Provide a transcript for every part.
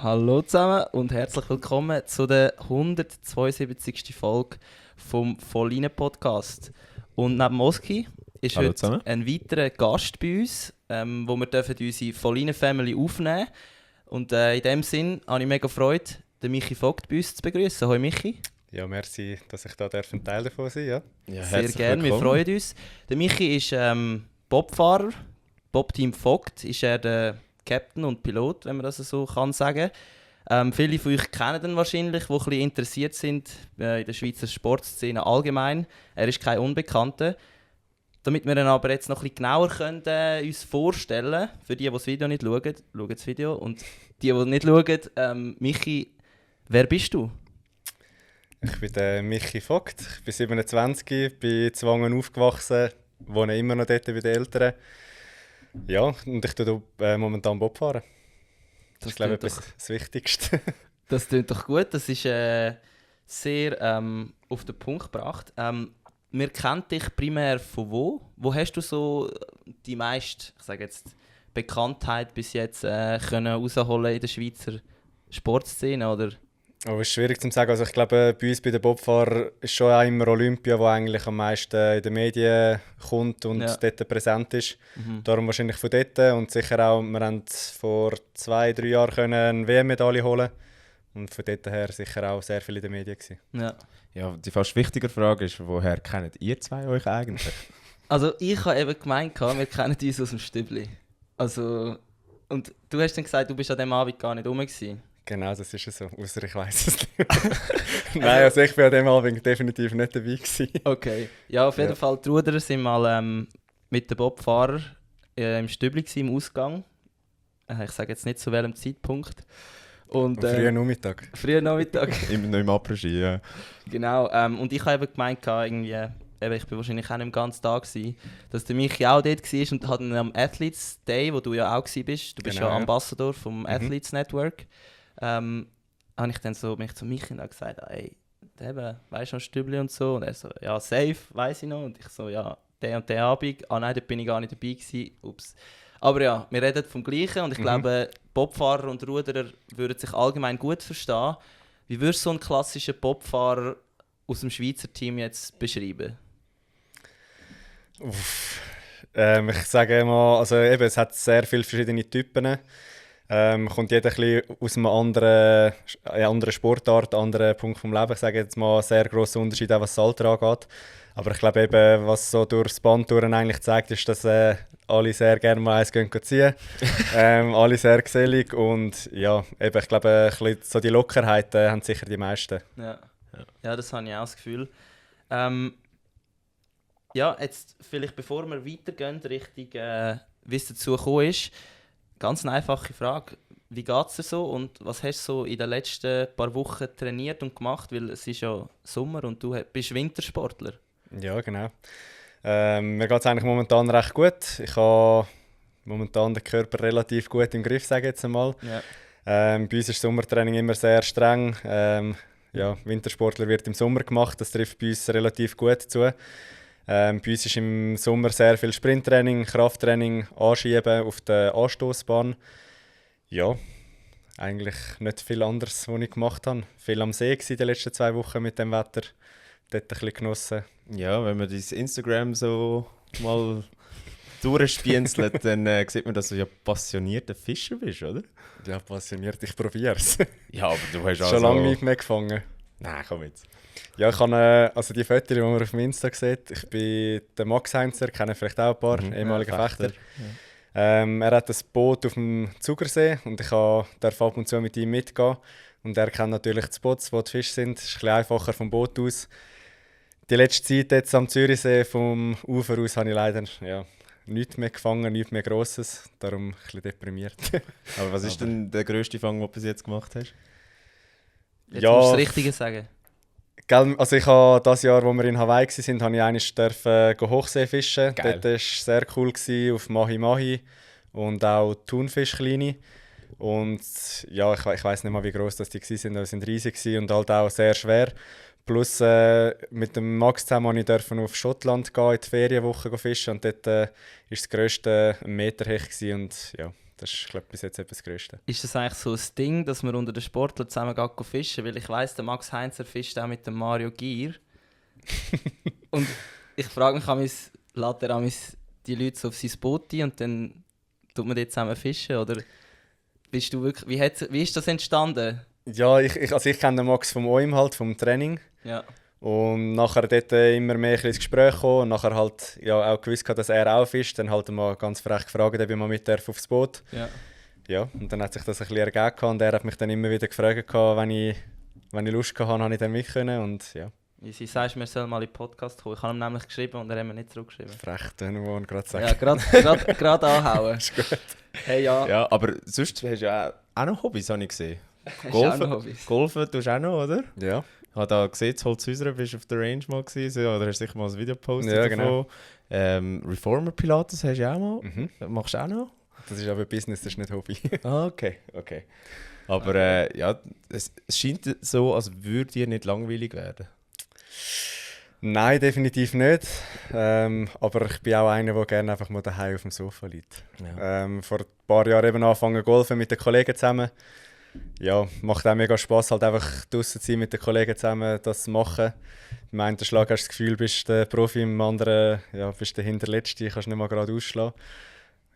Hallo zusammen und herzlich willkommen zu der 172. Folge vom Volline Podcast. Und neben Oski ist Hallo heute zusammen. ein weiterer Gast bei uns, wo wir unsere Volline Family aufnehmen dürfen. Und in dem Sinn habe ich mega Freude, den Michi Vogt bei uns zu begrüßen. Hallo Michi. Ja, merci, dass ich da ein Teil davon sein darf. Ja, Sehr gerne, wir freuen uns. Der Michi ist Bobfahrer, Bobteam Vogt ist er der Captain und Pilot, wenn man das so kann sagen. Viele von euch kennen ihn wahrscheinlich, die ein bisschen interessiert sind in der Schweizer Sportszene allgemein. Er ist kein Unbekannter. Damit wir ihn aber jetzt noch ein bisschen genauer können, uns vorstellen, für die das Video nicht schauen, schauen das Video. Und die nicht schauen, Michi, wer bist du? Ich bin der Michi Vogt, ich bin 27, bin in Zwangen aufgewachsen, wohne immer noch dort bei den Eltern. Ja, und ich tue momentan Bob fahren. Das ist, glaube ich, das Wichtigste. Das klingt doch gut, das ist sehr auf den Punkt gebracht. Wir kennen dich primär von wo? Wo hast du so die meiste, ich sage jetzt, Bekanntheit bis jetzt können rausholen in der Schweizer Sportszene, oder? Aber es ist schwierig zu sagen. Also ich glaube, bei uns bei den Bobfahrern ist schon auch immer Olympia, wo eigentlich am meisten in den Medien kommt und dort präsent ist. Darum wahrscheinlich von dort. Und sicher auch, wir haben vor 2-3 Jahren eine WM-Medaille holen. Und von dort her sicher auch sehr viel in den Medien gewesen. Ja, die fast wichtigere Frage ist, woher kennt ihr zwei euch eigentlich? Also ich habe eben gemeint, wir kennen uns aus dem Stübli. Also, und du hast dann gesagt, du bist an diesem Abend gar nicht rum gewesen. Genau, das ist so. Ausser ich weiss es nicht. Nein, also ich war an diesem Abend definitiv nicht dabei gewesen. Okay. Ja, auf jeden Fall, die Ruderer sind mal mit den Bobfahrern im Stübli gewesen, im Ausgang. Ich sage jetzt nicht zu welchem Zeitpunkt. Und, frühen Nachmittag. Frühen Nachmittag. Noch im Après-Ski, ja. Genau. Und ich habe eben gemeint, irgendwie, ich bin wahrscheinlich auch nicht den ganzen Tag gewesen, dass der Michi auch dort war und hat am Athletes Day, wo du ja auch warst, du bist genau, ja Ambassador vom Athletes Network, habe ich dann so mich zu Michi gesagt, ey, weißt du noch Stübli und so? Und er so, ja, safe, weiss ich noch. Und ich so, ja, der und der Abend. Nein, dort bin ich gar nicht dabei gewesen. Ups. Aber ja, wir reden vom Gleichen und ich glaube, Bobfahrer und Ruderer würden sich allgemein gut verstehen. Wie würdest du so einen klassischen Bobfahrer aus dem Schweizer Team jetzt beschreiben? Ich sage mal, also eben, es hat sehr viele verschiedene Typen. Kommt jeder ein bisschen aus einer anderen Sportart, anderen Punkt vom Leben. Ich sage jetzt mal, ein sehr grosser Unterschied, auch was das Alter angeht. Aber ich glaube eben, was so durchs Band durch eigentlich zeigt, ist, dass alle sehr gerne mal eins ziehen. Alle sehr gesellig und ja, eben, ich glaube, ein bisschen so die Lockerheit haben sicher die meisten. Ja, das habe ich auch das Gefühl. Ja, jetzt vielleicht bevor wir weitergehen, Richtung, wie es dazu gekommen ist, ganz eine einfache Frage. Wie geht es dir so und was hast du so in den letzten paar Wochen trainiert und gemacht? Weil es ist ja Sommer und du bist Wintersportler. Ja, genau. Mir geht es eigentlich momentan recht gut. Ich habe momentan den Körper relativ gut im Griff, sage ich jetzt einmal. Ja. Bei uns ist Sommertraining immer sehr streng. Wintersportler wird im Sommer gemacht, das trifft bei uns relativ gut zu. Bei uns ist im Sommer sehr viel Sprinttraining, Krafttraining, Anschieben auf der Anstoßbahn. Ja, eigentlich nicht viel anderes, was ich gemacht habe. Viel am See in den letzten 2 Wochen mit dem Wetter. Dort ein bisschen genossen. Ja, wenn man dein Instagram so mal durchspienzelt, dann sieht man, dass du ja passionierter Fischer bist, oder? Ja, passioniert, ich probiere es. Ja, aber du hast schon lange nicht mehr gefangen. Nein, komm jetzt. Ja, ich habe also die Fotos, die man auf dem Insta sieht, ich bin der Max Heinzer, kennen vielleicht auch ein paar ehemalige Fechter. Ja. Er hat ein Boot auf dem Zugersee und ich darf ab und zu mit ihm mitgehen. Und er kennt natürlich die Spots, wo die Fische sind. Es ist ein bisschen einfacher vom Boot aus. Die letzte Zeit jetzt am Zürichsee vom Ufer aus habe ich leider nichts mehr gefangen, nichts mehr Grosses. Darum ein bisschen deprimiert. Aber was ist denn der grösste Fang, den du bis jetzt gemacht hast? Jetzt musst du das Richtige sagen. Also ich habe das Jahr, als wir in Hawaii waren, habe ich einmal Hochsee fischen. Geil. Dort war es sehr cool auf Mahi Mahi und auch Thunfisch kleine. Und ja, ich weiss nicht mal, wie gross die waren, aber sie waren riesig und halt auch sehr schwer. Plus mit dem Max zusammen durfte ich auf Schottland gehen, in die Ferienwoche fischen und dort war das grösste ein Meterhecht und ja, das ist, glaube ich, bis jetzt etwas das Größte. Ist das eigentlich so ein Ding, dass man unter den Sportlern zusammen geht fischen? Weil ich weiss, der Max Heinzer fischt auch mit dem Mario Gier. Und ich frage mich, lädt er die Leute so auf sein Boot ein und dann tut man dort zusammen fischen? Oder bist du wirklich, wie ist das entstanden? Ja, also ich kenne den Max vom OIM halt, vom Training. Ja. Und nachher dort immer mehr ein bisschen ins Gespräch gekommen und nachher halt ja, auch gewusst, dass er auch fischt. Dann halt mal ganz frech gefragt, ob ich mal mit aufs Boot. Ja. Ja, und dann hat sich das ein bisschen ergeben und er hat mich dann immer wieder gefragt, wenn ich Lust hatte, habe ich dann mit können und ja. Wie sie sagst, wir sollen mal in den Podcast kommen. Ich habe ihm nämlich geschrieben und er hat mir nicht zurückgeschrieben. Frech, den wir gerade sagen. Ja, gerade anhauen. Ist gut. Hey, ja. Ja, aber sonst hast du ja auch noch Hobbys, habe ich gesehen. Hast du auch Golfen, noch Hobbys? Golfen tust du auch noch, oder? Ja. Ich habe da gesehen, in Holzhäuser bist du auf der Range mal gewesen, oder hast du sicher mal ein Video gepostet Ja, davon. Reformer Pilates hast du auch mal. Mhm. Machst du auch noch? Das ist aber Business, das ist nicht Hobby. Ah, okay. Aber ja, es scheint so, als würde dir nicht langweilig werden. Nein, definitiv nicht. Aber ich bin auch einer, der gerne einfach mal daheim auf dem Sofa liegt. Ja. Vor ein paar Jahren eben angefangen golfen mit den Kollegen zusammen. Ja, macht auch mega Spass, halt einfach draußen zu sein, mit den Kollegen zusammen das zu machen. Im einen Schlag hast du das Gefühl, bist der Profi, im anderen ja, bist der Hinterletzte, kannst nicht mal gerade ausschlagen.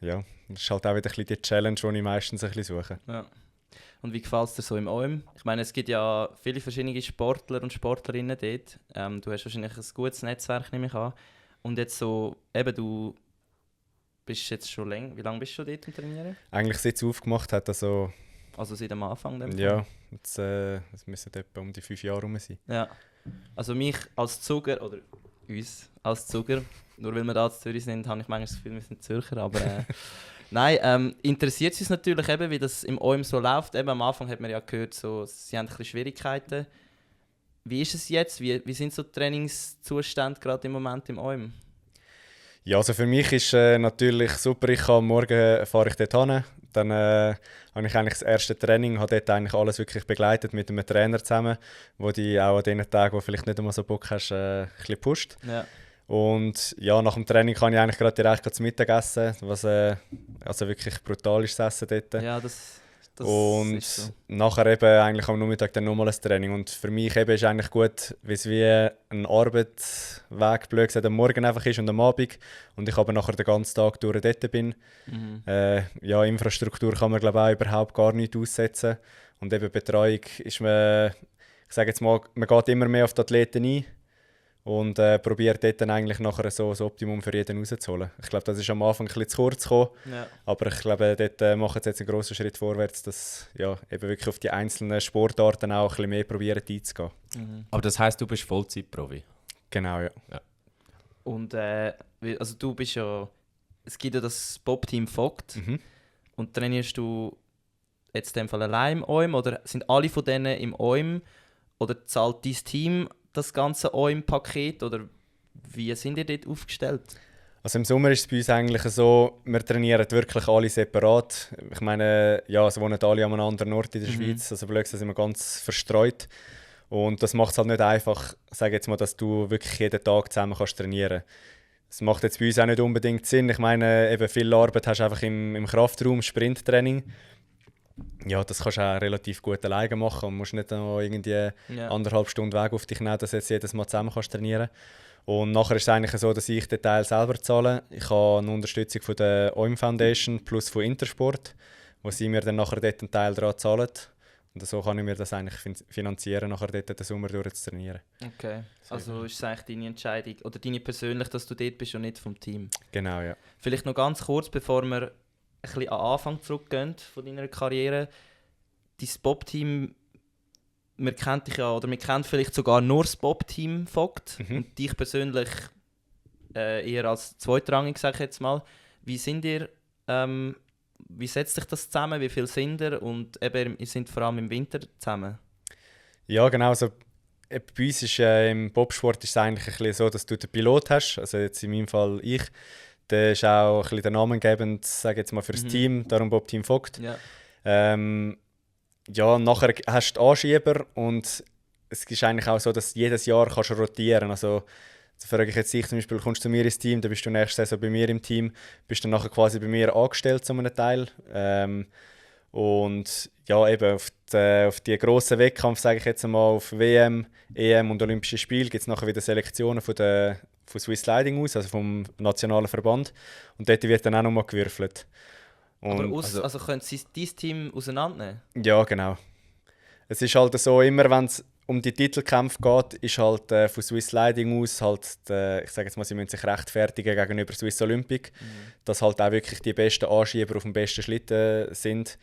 Ja, das ist halt auch wieder ein bisschen die Challenge, die ich meistens ein bisschen suche. Ja. Und wie gefällt es dir so im OM? Ich meine, es gibt ja viele verschiedene Sportler und Sportlerinnen dort. Du hast wahrscheinlich ein gutes Netzwerk, nehme ich an. Und jetzt so, eben, du bist jetzt schon länger, wie lange bist du dort am Trainieren? Eigentlich seit es aufgemacht hat, also Seit dem Anfang? Dem ja, jetzt es müssen etwa um die 5 Jahre rum sein. Ja. Also mich als Zuger, oder uns als Zuger, nur weil wir da in Zürich sind, habe ich manchmal das Gefühl, wir sind Zürcher, aber nein, interessiert es uns natürlich eben, wie das im OM so läuft. Eben, am Anfang hat man ja gehört, so, sie haben ein bisschen Schwierigkeiten. Wie ist es jetzt? Wie sind so die Trainingszustände gerade im Moment im OM? Ja, also für mich ist natürlich super, morgen fahre ich dort hin. Dann habe ich eigentlich das erste Training, habe dort eigentlich alles wirklich begleitet mit einem Trainer zusammen, wo die auch an den Tagen, wo vielleicht nicht immer so Bock hast, ein bisschen pusht. Ja. Und ja, nach dem Training kann ich eigentlich gerade direkt zu Mittag essen, was also wirklich brutal ist, das Essen dort. Ja, das und ist so. nachher eben eigentlich am Nachmittag dann nochmal ein Training. Und für mich eben ist eigentlich gut, weil es wie ein Arbeitsweg, blöd gesagt, am Morgen einfach ist und am Abend. Und ich aber nachher den ganzen Tag durch dort bin. Mhm. Ja, Infrastruktur kann man glaube ich auch überhaupt gar nicht aussetzen. Und eben Betreuung ist man, ich sage jetzt mal, man geht immer mehr auf die Athleten ein. Und probiert dort dann eigentlich nachher so das Optimum für jeden rauszuholen. Ich glaube, das ist am Anfang ein bisschen zu kurz gekommen. Ja. Aber ich glaube, dort machen sie jetzt einen grossen Schritt vorwärts, dass ja, eben wirklich auf die einzelnen Sportarten auch ein bisschen mehr probieren einzugehen. Mhm. Aber das heisst, du bist Vollzeitprofi? Genau, ja. Und also du bist ja, es gibt ja das Bob-Team Vogt. Mhm. Und trainierst du jetzt in dem Fall allein im OIM oder sind alle von denen im OIM oder zahlt dein Team das ganze OIM-Paket oder wie sind ihr dort aufgestellt? Also im Sommer ist es bei uns eigentlich so, wir trainieren wirklich alle separat. Ich meine, ja, es wohnen alle an einem anderen Ort in der Schweiz, also blöd gesagt, sind wir ganz verstreut. Und das macht es halt nicht einfach, sage jetzt mal, dass du wirklich jeden Tag zusammen kannst trainieren. Das macht jetzt bei uns auch nicht unbedingt Sinn. Ich meine, eben viel Arbeit hast du einfach im Kraftraum, Sprinttraining. Ja, das kannst du auch relativ gut alleine machen und musst nicht noch irgendwie 1,5 Stunden Weg auf dich nehmen, dass du jetzt jedes Mal zusammen kannst trainieren. Und nachher ist es eigentlich so, dass ich den Teil selber zahle. Ich habe eine Unterstützung von der OIM Foundation plus von Intersport, wo sie mir dann nachher dort einen Teil daran zahlen. Und so kann ich mir das eigentlich finanzieren, nachher dort den Sommer durch zu trainieren. Okay, also ist es eigentlich deine Entscheidung oder deine persönlich, dass du dort bist und nicht vom Team? Genau, ja. Vielleicht noch ganz kurz, bevor wir ein bisschen an den Anfang zurückgehen von deiner Karriere. Dein Bob-Team, wir kennen dich ja, oder wir kennen vielleicht sogar nur das Bob-Team Vogt und dich persönlich eher als zweitrangig, sage ich jetzt mal. Wie sind ihr, wie setzt sich das zusammen, wie viele sind ihr und eben, ihr seid vor allem im Winter zusammen? Ja, genau. Also, bei uns ist im Bobsport ist es eigentlich ein bisschen so, dass du den Pilot hast, also jetzt in meinem Fall ich. Der ist auch ein bisschen der namengebend, sage jetzt mal, für das Team, darum Bob Team Vogt. Ja. Ja, nachher hast du die Anschieber und es ist eigentlich auch so, dass jedes Jahr kannst du rotieren. Also da frage ich jetzt dich zum Beispiel, kommst du zu mir ins Team, dann bist du nächste Saison bei mir im Team, bist dann nachher quasi bei mir angestellt zu einem Teil. Und ja, eben auf die grossen Wettkämpfe, sage ich jetzt einmal, auf WM, EM und Olympische Spiele gibt es nachher wieder Selektionen von Swiss Sliding aus, also vom nationalen Verband. Und dort wird dann auch nochmal gewürfelt. Und Aber also können Sie dein Team auseinandernehmen? ja, genau. Es ist halt so, immer wenn es um die Titelkämpfe geht, ist halt von Swiss Sliding aus halt, ich sage jetzt mal, sie müssen sich rechtfertigen gegenüber Swiss Olympic, dass halt auch wirklich die besten Anschieber auf dem besten Schlitten sind.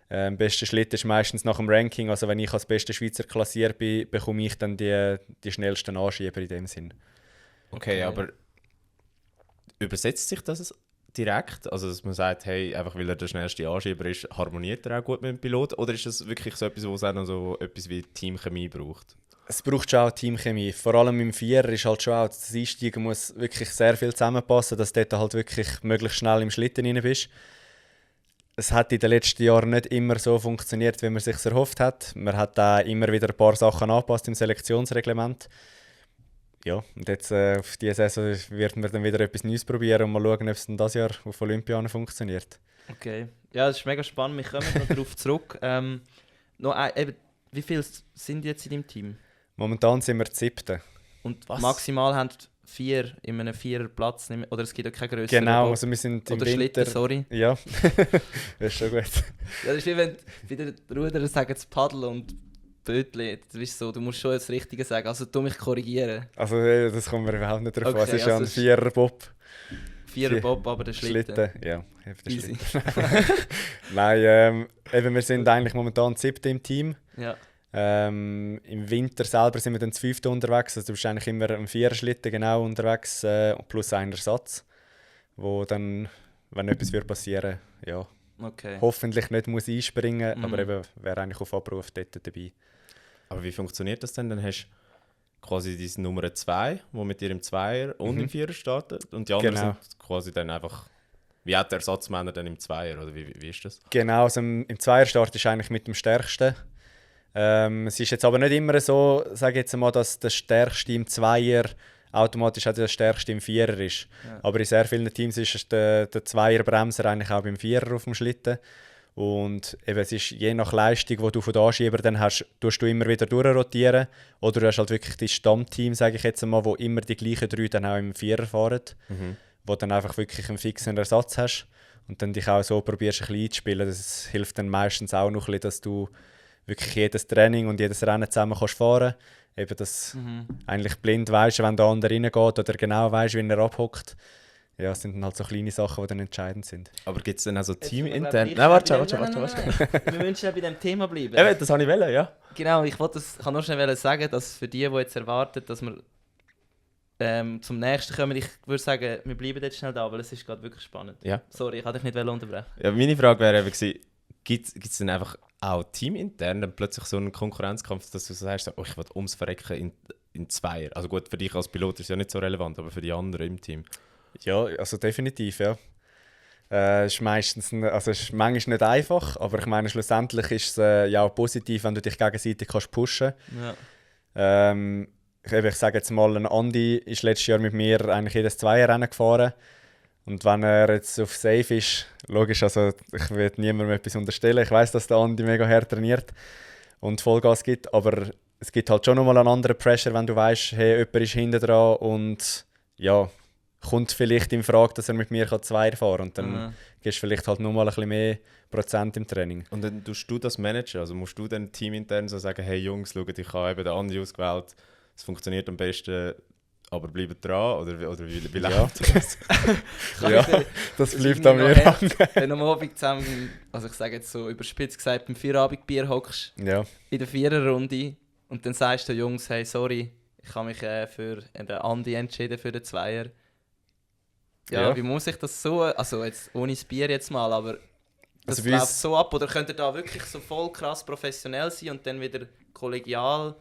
Der beste Schlitten ist meistens nach dem Ranking, also wenn ich als bester Schweizer klassiert bin, bekomme ich dann die schnellsten Anschieber in dem Sinn. Okay, aber übersetzt sich das direkt? Also dass man sagt, hey, einfach weil er der schnellste Anschieber ist, harmoniert er auch gut mit dem Pilot? Oder ist das wirklich so etwas, wo es auch noch so etwas wie Teamchemie braucht? Es braucht schon auch Teamchemie. Vor allem im Vierer ist halt schon auch, das Einsteigen muss wirklich sehr viel zusammenpassen, dass du dort halt wirklich möglichst schnell im Schlitten rein bist. Es hat in den letzten Jahren nicht immer so funktioniert, wie man es sich erhofft hat. Man hat da immer wieder ein paar Sachen angepasst im Selektionsreglement. Ja, und jetzt auf diese Saison wird man dann wieder etwas Neues probieren und mal schauen, ob es dann dieses Jahr auf Olympia funktioniert. Okay. Ja, das ist mega spannend. Wir kommen noch darauf zurück. Eben, wie viele sind jetzt in deinem Team? Momentan sind wir die 7. Und Was? maximal haben 4 in einem 4er Platz. Oder es gibt auch keinen grösseren. Genau, also wir sind im oder Winter... Schlitten, sorry. Ja, das ist schon gut. Ja, das ist wie wenn bei den Rudern sagen das Paddel und Bötli. Das ist so, du musst schon das Richtige sagen. Also du mich korrigieren. Also das kommt mir überhaupt nicht drauf an. Okay, Es ist ja also ein 4er Bob. 4er Bob, aber der Schlitten. Ja, der Easy. Schlitten. Nein, eben, wir sind eigentlich momentan 7. im Team. Ja. Im Winter selber sind wir dann zu 5. unterwegs. Also du bist eigentlich immer am 4er Schlitten genau unterwegs, plus ein Ersatz, wo dann, wenn etwas wird passieren, ja, Okay. hoffentlich nicht muss einspringen, aber eben wäre eigentlich auf Abruf dort dabei. Aber wie funktioniert das denn? Dann hast du quasi diese Nummer 2, die mit dir im Zweier und im Vierer startet. Und die anderen Genau. sind quasi dann einfach, wie auch die Ersatzmänner dann im Zweier, oder wie ist das? Genau, also im Zweierstart ist eigentlich mit dem Stärksten. Es ist jetzt aber nicht immer so, sage ich jetzt mal, dass der Stärkste im Zweier automatisch auch der Stärkste im Vierer ist. Ja. Aber in sehr vielen Teams ist der Zweierbremser eigentlich auch beim Vierer auf dem Schlitten. Und eben, es ist je nach Leistung, die du von den Anschiebern dann hast, tust du immer wieder durchrotieren. Oder du hast halt wirklich das Stammteam, sage ich jetzt mal, wo immer die gleichen 3 dann auch im Vierer fahren. Wo dann einfach wirklich einen fixen Ersatz hast. Und dann dich auch so probierst, ein bisschen einzuspielen. Das hilft dann meistens auch noch ein bisschen, dass du wirklich jedes Training und jedes Rennen zusammen kannst fahren. Eben, dass eigentlich blind weisst, wenn der andere reingeht oder genau weisst, wie er abhockt. Ja, das sind dann halt so kleine Sachen, die dann entscheidend sind. Aber gibt es dann also Jetzt teamintern? müssen Nein, wir, warte. Wir müssen schnell bei diesem Thema bleiben. Eben, das habe ich wollen, ja. Genau, kann nur schnell sagen, dass für die jetzt erwarten, dass wir zum nächsten kommen, ich würde sagen, wir bleiben jetzt schnell da, weil es ist gerade wirklich spannend. Ja. Sorry, ich wollte dich nicht unterbrechen. Ja, meine Frage wäre eben gewesen, gibt es dann einfach auch teamintern dann plötzlich so einen Konkurrenzkampf, dass du so sagst, oh, ich will ums Verrecken in Zweier. Also gut, für dich als Pilot ist es ja nicht so relevant, aber für die anderen im Team. Ja, also definitiv, ja. Es ist ist manchmal nicht einfach, aber ich meine, schlussendlich ist es ja auch positiv, wenn du dich gegenseitig kannst pushen Ja. Ich sage jetzt mal, ein Andi ist letztes Jahr mit mir eigentlich jedes Zweierrennen gefahren. Und wenn er jetzt auf Safe ist, logisch, also ich will niemandem etwas unterstellen. Ich weiß, dass der Andi mega hart trainiert und Vollgas gibt, aber es gibt halt schon nochmal einen anderen Pressure, wenn du weißt, hey, jemand ist hinten dran und ja, kommt vielleicht in Frage, dass er mit mir Zweier fahren kann. Und dann gibst du vielleicht halt nochmal ein bisschen mehr Prozent im Training. Und dann tust du das managen? Also musst du dann teamintern so sagen, hey Jungs, schaut, ich habe eben den Andi ausgewählt, es funktioniert am besten, aber bleibt dran? Oder wie läuft das? Ja, das bleibt an mir an. Wenn du am Abend zusammen, also ich sage jetzt so überspitzt gesagt, beim Feierabendbier hockst, Ja. in der Viererrunde und dann sagst du den Jungs, hey, sorry, ich habe mich für den Andi entschieden, für den Zweier. Ja, wie muss ich das so, also jetzt ohne das Bier jetzt mal, aber das Also läuft so ab, oder könnt ihr da wirklich so voll krass professionell sein und dann wieder kollegial,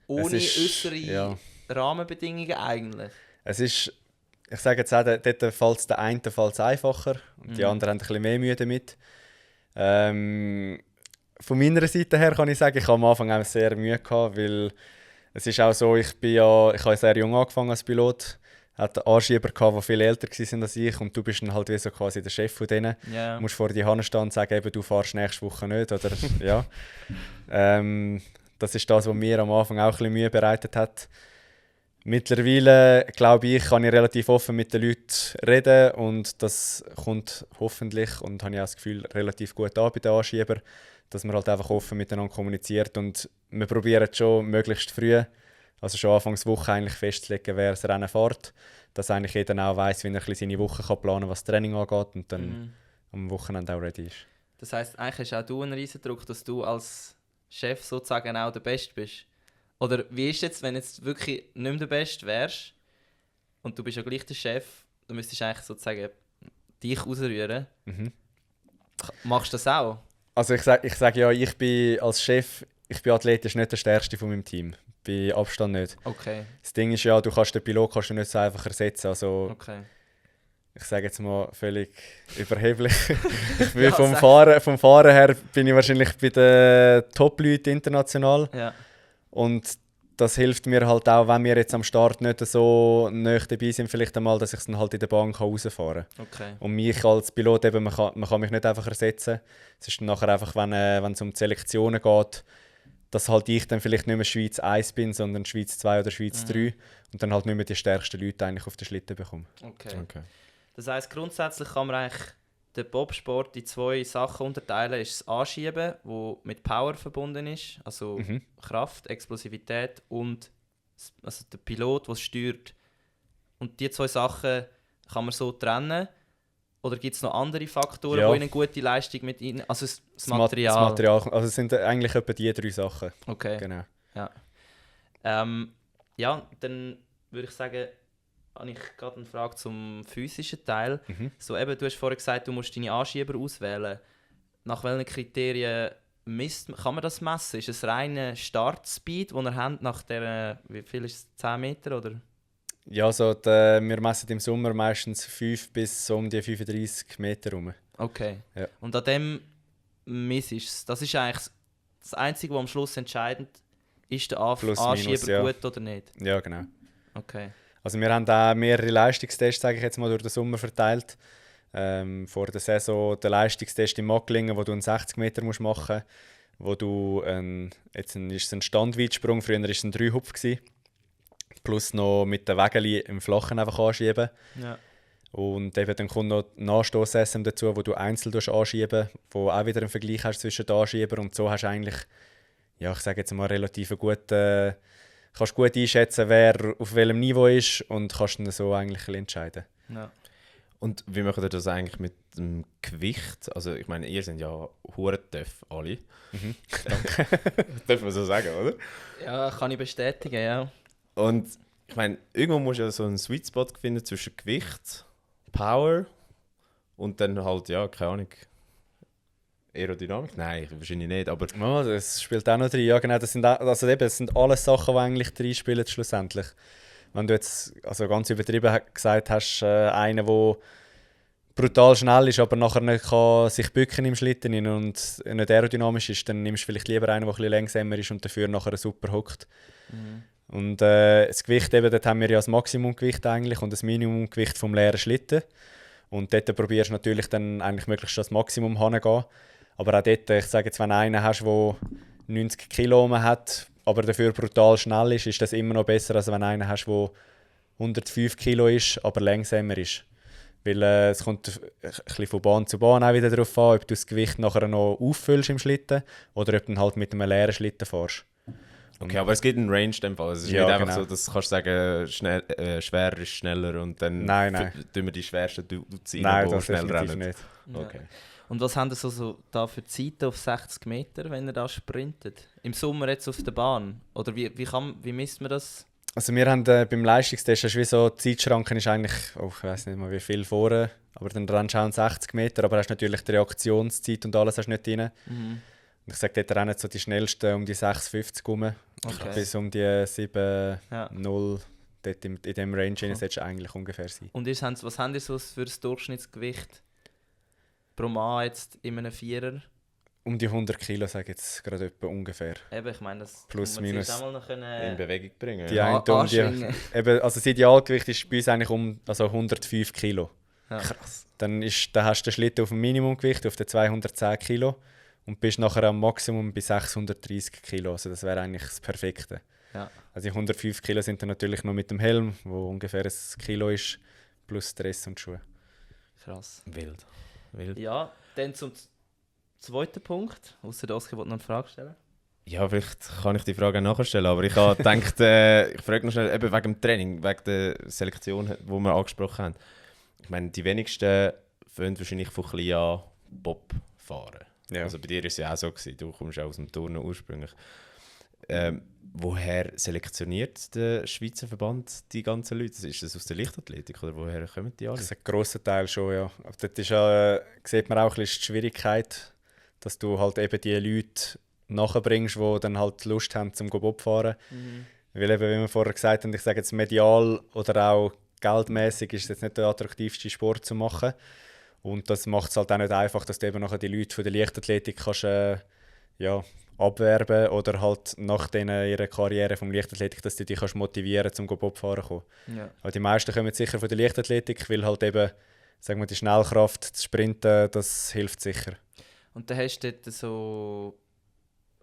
ohne äußere Rahmenbedingungen eigentlich? Es ist, ich sage jetzt auch, dort fällt es den einen einfacher und die anderen haben ein bisschen mehr Mühe damit. Von meiner Seite her kann ich sagen, ich habe am Anfang auch sehr Mühe gehabt, weil Es ist auch so, ich habe sehr jung angefangen als Pilot. Ich hatte Anschieber, die viel älter waren als ich und du bist dann halt wie so quasi der Chef von denen. Ja. Du musst vor die Hand stehen und sagen, eben, du fährst nächste Woche nicht. Oder, ja. Das ist das, was mir am Anfang auch ein bisschen Mühe bereitet hat. Mittlerweile, glaube ich, kann ich relativ offen mit den Leuten reden und das kommt hoffentlich, und habe ich auch das Gefühl, relativ gut an bei den Anschiebern, dass man halt einfach offen miteinander kommuniziert und wir probieren schon möglichst früh, also schon Anfangswoche eigentlich festzulegen, wer das Rennen fährt, dass eigentlich jeder auch weiss, wie er ein bisschen seine Woche kann planen kann, was das Training angeht und dann am Wochenende auch ready ist. Das heisst, eigentlich hast auch du einen riesen Druck, dass du als Chef sozusagen auch der Beste bist. Oder wie ist es jetzt, wenn jetzt wirklich nicht mehr der Beste wärst und du bist ja gleich der Chef, du müsstest eigentlich sozusagen dich rausrühren. Machst du das auch? Also ich sag ja, ich bin als Chef, ich bin athletisch nicht der Stärkste von meinem Team. Bei Abstand nicht. Okay. Das Ding ist ja, du kannst den Pilot nicht so einfach ersetzen. Also Okay. ich sage jetzt mal völlig überheblich. Ich bin Ja, vom Fahren her bin ich wahrscheinlich bei den Top-Leuten international. Ja. Und das hilft mir halt auch, wenn wir jetzt am Start nicht so nahe dabei sind, vielleicht einmal, dass ich es dann halt in der Bahn rausfahren kann. Okay. Und mich als Pilot, eben, man kann mich nicht einfach ersetzen. Es ist dann nachher einfach, wenn es um die Selektionen geht, dass halt ich dann vielleicht nicht mehr Schweiz 1 bin, sondern Schweiz 2 oder Schweiz 3 und dann halt nicht mehr die stärksten Leute eigentlich auf den Schlitten bekomme. Okay. Das heisst, grundsätzlich kann man eigentlich den Bobsport in 2 Sachen unterteilen. Ist das Anschieben, das mit Power verbunden ist, also Kraft, Explosivität, und also der Pilot, der es steuert. Und die 2 Sachen kann man so trennen. Oder gibt es noch andere Faktoren, die in eine gute Leistung mit ihnen, also das Material? Das Material, also es sind eigentlich etwa die 3 Sachen. Okay. Genau. Ja. Ja, dann würde ich sagen, habe ich gerade eine Frage zum physischen Teil. So, eben, du hast vorhin gesagt, du musst deine Anschieber auswählen. Nach welchen Kriterien kann man das messen? Ist es reine Startspeed, den ihr habt nach der, wie viel ist es, 10 Meter? Oder? Ja, also wir messen im Sommer meistens 5 bis so um die 35 Meter rum. Okay. Ja. Und an dem misst es. Das ist eigentlich das Einzige, was am Schluss entscheidend ist, der Anschieber gut oder nicht? Ja, genau. Okay. Also wir haben auch mehrere Leistungstests, sage ich jetzt mal, durch den Sommer verteilt. Vor der Saison der Leistungstest in Macklingen, wo du einen 60 Meter machen musst, wo du ist es ein Standweitsprung, früher war es ein 3-Hupf, plus noch mit den Wägeli im Flachen einfach anschieben. Ja. Und eben dann kommt noch Nachstoss-SM dazu, wo du einzeln anschieben, wo auch wieder einen Vergleich hast zwischen den Anschiebern, und so hast du eigentlich, ja, ich sage jetzt mal, relativ kannst gut einschätzen, wer auf welchem Niveau ist, und kannst dann so eigentlich entscheiden. Ja. Und wie macht ihr das eigentlich mit dem Gewicht? Also ich meine, ihr seid ja hure-tough alle. Danke. Darf man so sagen, oder? Ja, kann ich bestätigen, ja. Und ich meine, irgendwo musst du ja so einen Sweet Spot finden zwischen Gewicht, Power und dann halt, ja, keine Ahnung, Aerodynamik? Nein, wahrscheinlich nicht, aber... Ja, das spielt auch noch drin. Ja, genau, das sind alles Sachen, die eigentlich reinspielen schlussendlich. Wenn du jetzt, also ganz übertrieben gesagt hast, einen, der brutal schnell ist, aber nachher nicht kann sich bücken im Schlitten und nicht aerodynamisch ist, dann nimmst du vielleicht lieber einen, der ein bisschen langsamer ist und dafür nachher super hockt. Und das Gewicht, eben, dort haben wir ja das Maximumgewicht eigentlich und das Minimumgewicht vom leeren Schlitten. Und dort probierst du natürlich dann eigentlich möglichst das Maximum hinzugehen. Aber auch dort, ich sage jetzt, wenn du einen hast, der 90 Kilo hat, aber dafür brutal schnell ist das immer noch besser, als wenn du einen hast, der 105 Kilo ist, aber langsamer ist. Weil es kommt ein bisschen von Bahn zu Bahn auch wieder darauf an, ob du das Gewicht nachher noch auffüllst im Schlitten oder ob du halt mit einem leeren Schlitten fährst. Okay, aber es gibt einen Range in dem Fall. Es ist Ja, nicht einfach genau. so, dass du kannst sagen, schwerer ist schneller und dann tun wir die schwersten ziehen, die schnell rennen. Nicht. Okay. Und was haben Sie da für Zeiten auf 60 Meter, wenn ihr da sprintet? Im Sommer jetzt auf der Bahn? Oder wie misst man das? Also wir haben beim Leistungstest, hast du wie so, die Zeitschranke ist eigentlich, ich weiß nicht mal wie viel vorne, aber dann rennst du auch 60 Meter, aber hast natürlich die Reaktionszeit und alles hast du nicht drin. Und ich sage, dort rennen so die schnellsten um die 6,50 rum, bis um die 7,0. Dort in diesem Range solltest du eigentlich ungefähr sein. Und was haben ihr so für das Durchschnittsgewicht pro Mann jetzt in einem Vierer? um die 100 Kilo, sage ich jetzt gerade etwa ungefähr. Eben, ich meine, das Plus, muss man minus. zuerst auch mal noch in Bewegung bringen. Die Ja. eine um die, anschwingen. eben, also das Idealgewicht ist bei uns eigentlich also 105 Kilo. Ja. Krass. Dann hast du den Schlitten auf dem Minimumgewicht, auf den 210 Kilo und bist nachher am Maximum bei 630 Kilo. Also das wäre eigentlich das Perfekte. Ja. Also die 105 Kilo sind dann natürlich noch mit dem Helm, wo ungefähr ein Kilo ist, plus Dress und Schuhe. Krass. Wild. Ja, dann zum zweiten Punkt. Ausser Oskar wollte noch eine Frage stellen. Ja, vielleicht kann ich die Frage auch nachher stellen, aber ich habe gedacht, ich frage noch schnell, eben wegen dem Training, wegen der Selektion, die wir angesprochen haben. Ich meine, die wenigsten fangen wahrscheinlich von klein an Bob fahren. Ja. Also bei dir war es ja auch so, du kommst ja aus dem Turnen ursprünglich. Woher selektioniert der Schweizer Verband die ganzen Leute? Ist das aus der Leichtathletik oder woher kommen die alle? Das ist ein grosser Teil schon, ja. Aber dort ist sieht man auch ein bisschen die Schwierigkeit, dass du halt eben die Leute nachbringst, die dann halt Lust haben zum Bob fahren. Weil eben, wie wir vorher gesagt haben, ich sage jetzt medial oder auch geldmäßig ist es jetzt nicht der attraktivste Sport zu machen. Und das macht es halt auch nicht einfach, dass du eben nachher die Leute von der Leichtathletik kannst, abwerben oder halt nach ihrer Karriere vom Leichtathletik, dass du die kannst motivieren zum Bobfahren zu kommen. Ja. Aber die meisten kommen sicher von der Leichtathletik, weil halt eben, sagen wir, die Schnellkraft, das Sprinten, das hilft sicher. Und dann hast du dort so...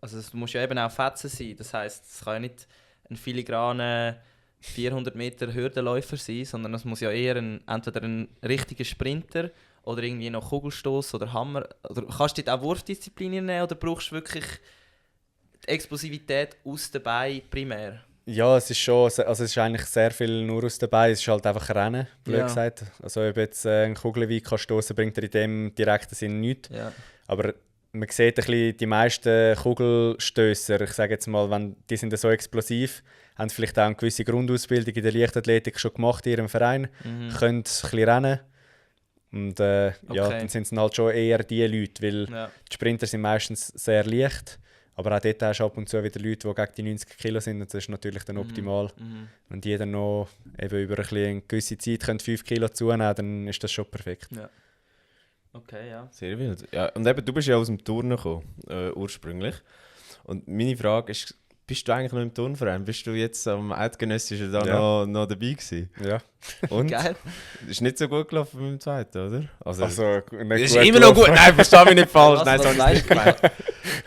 Also es muss ja eben auch Fetzen sein. Das heisst, es kann ja nicht ein filigraner 400 Meter Hürdenläufer sein, sondern es muss ja eher entweder ein richtiger Sprinter oder irgendwie noch Kugelstoß oder Hammer. Oder kannst du dort auch Wurfdisziplinen nehmen oder brauchst du wirklich die Explosivität aus den Beinen primär? Ja, es ist schon, also es ist eigentlich sehr viel nur aus dabei. Es ist halt einfach Rennen, blöd Ja. gesagt. Also ob jetzt einen Kugelwein kann stossen, bringt er in dem direkten Sinn nichts. Ja. Aber man sieht ein bisschen, die meisten Kugelstösser, ich sage jetzt mal, die sind so explosiv, haben vielleicht auch eine gewisse Grundausbildung in der Leichtathletik schon gemacht in ihrem Verein, können ein bisschen rennen. Und ja, dann sind es dann halt schon eher die Leute, weil Ja. die Sprinter sind meistens sehr leicht. Aber auch dort hast du ab und zu wieder Leute, die gegen die 90 Kilo sind. Und das ist natürlich dann optimal. Wenn die dann noch eben über eine gewisse Zeit 5 Kilo zunehmen, dann ist das schon perfekt. Ja. Okay, ja. Sehr wild. Ja, und eben, du bist ja aus dem Turnen gekommen, ursprünglich. Und meine Frage ist, bist du eigentlich noch im Turnverein? Bist du jetzt am Eidgenössischen da Ja. noch dabei gewesen? Ja. Und? Geil. Ist nicht so gut gelaufen mit dem zweiten, oder? Also, nicht ist gut immer noch gut. gelaufen. Nein, versteh mich nicht falsch. Nein, Was so habe ich es nicht weißt gemeint.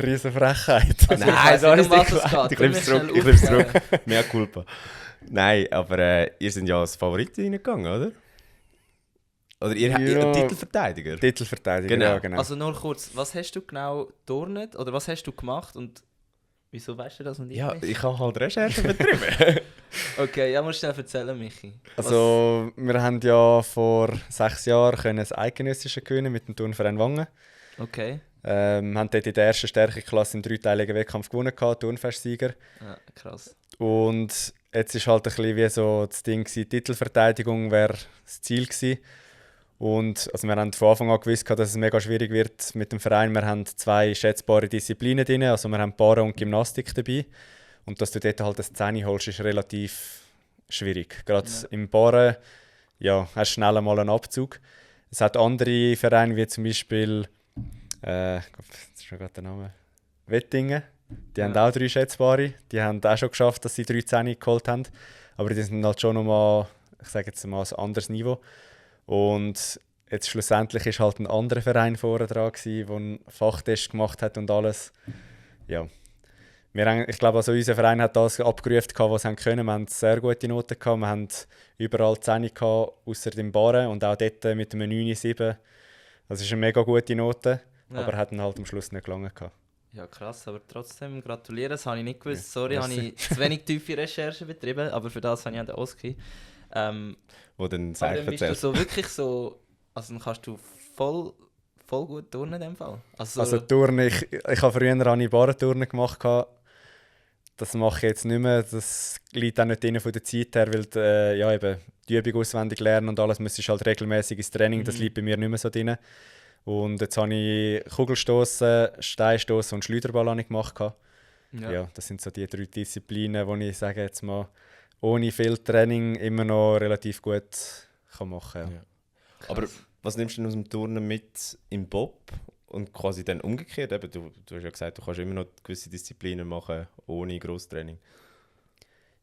Riesen Frechheit. Also, Nein, so habe ich es nicht es gemeint. geht. Ich nehme es Tu mir zurück. schnell Ich nehme es zurück. aufklären. Mehr Culpa. Nein, aber ihr seid ja als Favorit reingegangen, oder? Oder ihr habt Ja. einen Titelverteidiger? Titelverteidiger, Genau. ja, genau. Also nur kurz, was hast du genau turnet oder was hast du gemacht und wieso weißt du das und ich Ja, nicht? ich habe halt Recherche betrieben. Okay, ja, musst du schnell erzählen, Michi. Also, wir haben ja vor 6 Jahren können das Eidgenössische gewinnen mit dem Turnverein Wangen. Okay, Haben dort in der ersten Stärkeklasse im 3-teiligen Wettkampf gewonnen, Turnfestsieger. ja, krass. Und jetzt ist halt ein bisschen wie so das Ding gewesen, Titelverteidigung wäre das Ziel gewesen. Und also wir haben von Anfang an gewusst, dass es mega schwierig wird mit dem Verein. Wir haben 2 schätzbare Disziplinen drin, also wir haben Para und Gymnastik dabei. Und dass du dort halt das 10 holst, ist relativ schwierig. Gerade Ja. im Para hast du schnell einmal einen Abzug. Es hat andere Vereine, wie zum Beispiel, jetzt ist schon gerade der Name, Wettingen. Die haben Ja. auch 3 schätzbare. Die haben auch schon geschafft, dass sie 3 Zähne geholt haben. Aber die sind halt schon nochmal, ich sage jetzt mal, ein anderes Niveau. Und jetzt schlussendlich ist halt ein anderer Verein vorne dran gewesen, der einen Fachtest gemacht hat und alles. Ja. Ich glaube, also unser Verein hat das abgerufen, was sie können. Wir hatten sehr gute Noten gehabt. Wir hatten überall 10 gehabt, außer dem Barren und auch dort mit einem 9,7. Das ist eine mega gute Note, Ja. aber hat dann halt am Schluss nicht gelangen gehabt. Ja, krass, aber trotzdem gratulieren, das habe ich nicht gewusst. Sorry, Ja, habe ich zu wenig tiefe Recherche betrieben, aber für das habe ich an den Oski. Wo dann Aber Seich dann bist du erzählt. so wirklich so, also dann kannst du voll gut turnen in dem Fall. Also Turnen, ich habe früher eine Barrenturnen gemacht. Das mache ich jetzt nicht mehr. Das liegt auch nicht drin von der Zeit her, weil eben die Übung auswendig lernen und alles müsstest halt regelmäßig ins Training. Das liegt bei mir nicht mehr so drin. Und jetzt habe ich Kugelstoßen, Steinstoßen und Schleuderball habe ich gemacht. Ja, das sind so die 3 Disziplinen, die ich sage jetzt mal ohne viel Training immer noch relativ gut kann machen kann. Ja. Aber was nimmst du denn aus dem Turnen mit im Bob? Und quasi dann umgekehrt, eben, du hast ja gesagt, du kannst immer noch gewisse Disziplinen machen, ohne Grosstraining.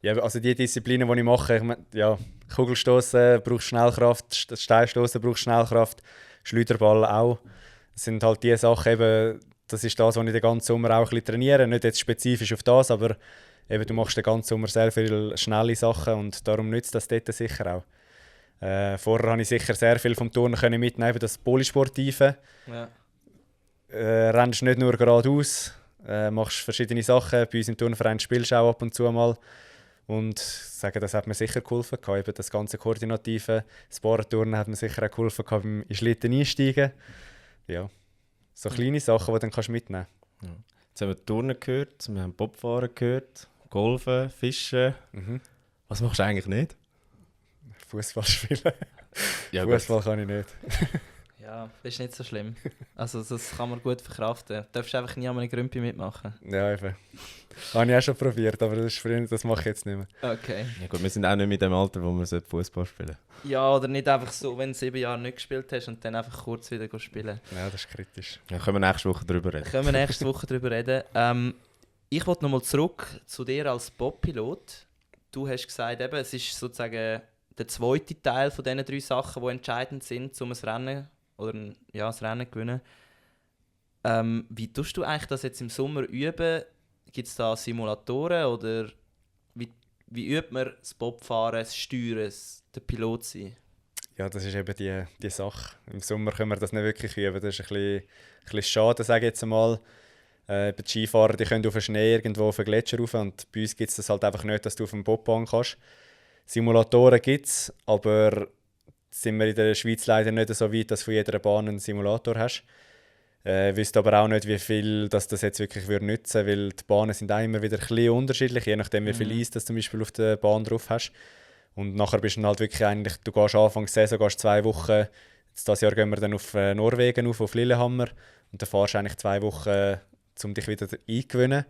Ja, also die Disziplinen, die ich mache, ich mein, ja, Kugelstoßen brauchst Schnellkraft, Steinstoßen brauchst Schnellkraft, Schleuderball auch. Das sind halt die Sachen, eben, das ist das, was ich den ganzen Sommer auch ein bisschen trainiere. Nicht jetzt spezifisch auf das, aber eben, du machst den ganzen Sommer sehr viele schnelle Sachen und darum nützt das dort sicher auch. Vorher konnte ich sicher sehr viel vom Turnen mitnehmen, eben das Polysportive. Ja. Rennst nicht nur geradeaus, machst verschiedene Sachen. Bei uns im Turnverein spielst du auch ab und zu mal. Und sagen, das hat mir sicher geholfen. Eben das ganze Koordinative, das Paraturnen hat mir sicher auch geholfen beim in Schlitten einsteigen. Ja, so kleine Sachen, die du dann mitnehmen kannst. Ja. Jetzt haben wir Turnen gehört, wir haben Bobfahren gehört, Golfen, Fischen. Was machst du eigentlich nicht? Fußball spielen. Ja, Fußball kann ich nicht. Ja, das ist nicht so schlimm. Also das kann man gut verkraften. Du darfst einfach nie an einem Grümpi mitmachen. Ja, eben. Habe ich auch schon probiert, aber das mache ich jetzt nicht mehr. Okay. Ja gut, wir sind auch nicht mit dem Alter, wo wir Fußball spielen. Ja, oder nicht einfach so, wenn du 7 Jahre nicht gespielt hast und dann einfach kurz wieder spielen. Ja, das ist kritisch. Ja, können wir nächste Woche darüber reden. Können wir nächste Woche darüber reden. Ich wollte nochmal zurück zu dir als Bob-Pilot. Du hast gesagt, eben, es ist sozusagen der zweite Teil von diesen 3 Sachen, die entscheidend sind, um ein Rennen oder das Rennen zu gewinnen. Wie tust du eigentlich das jetzt im Sommer üben? Gibt es da Simulatoren oder wie übt man das Bobfahren, das Steuern, der Pilot sein? Ja, das ist eben die Sache. Im Sommer können wir das nicht wirklich üben. Das ist ein bisschen schade, sage ich jetzt einmal. Die Skifahrer die können auf den Schnee irgendwo auf den Gletscher rauf und bei uns gibt es das halt einfach nicht, dass du auf dem Bobbahn kannst. Simulatoren gibt es, aber sind wir in der Schweiz leider nicht so weit, dass du von jeder Bahn einen Simulator hast. Wüsste aber auch nicht, wie viel das jetzt wirklich nützen würde, weil die Bahnen sind auch immer wieder ein bisschen unterschiedlich, je nachdem wie viel Eis du zum Beispiel auf der Bahn drauf hast. Und nachher bist du dann halt wirklich eigentlich, du gehst Anfang der Saison, gehst 2 Wochen, dieses Jahr gehen wir dann auf Norwegen auf Lillehammer und dann fahrst du eigentlich 2 Wochen, um dich wieder eingewöhnen,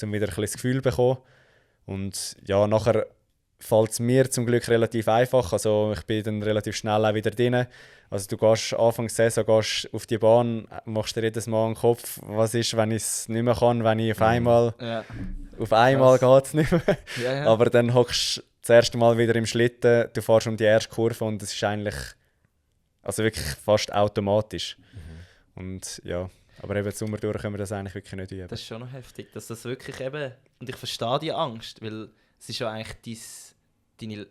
um wieder ein bisschen das Gefühl zu bekommen. Und ja, nachher fällt es mir zum Glück relativ einfach. Also ich bin dann relativ schnell auch wieder drin. Also du gehst Anfang der Saison gehst auf die Bahn, machst dir jedes Mal einen Kopf, was ist, wenn ich es nicht mehr kann, wenn ich auf einmal geht es nicht mehr. Ja. Aber dann hockst du das erste Mal wieder im Schlitten, du fährst um die erste Kurve und es ist eigentlich also wirklich fast automatisch. Und ja, aber eben Sommer durch können wir das eigentlich wirklich nicht üben. Das ist schon noch heftig, dass das wirklich eben, und ich verstehe die Angst, weil es ist ja eigentlich deine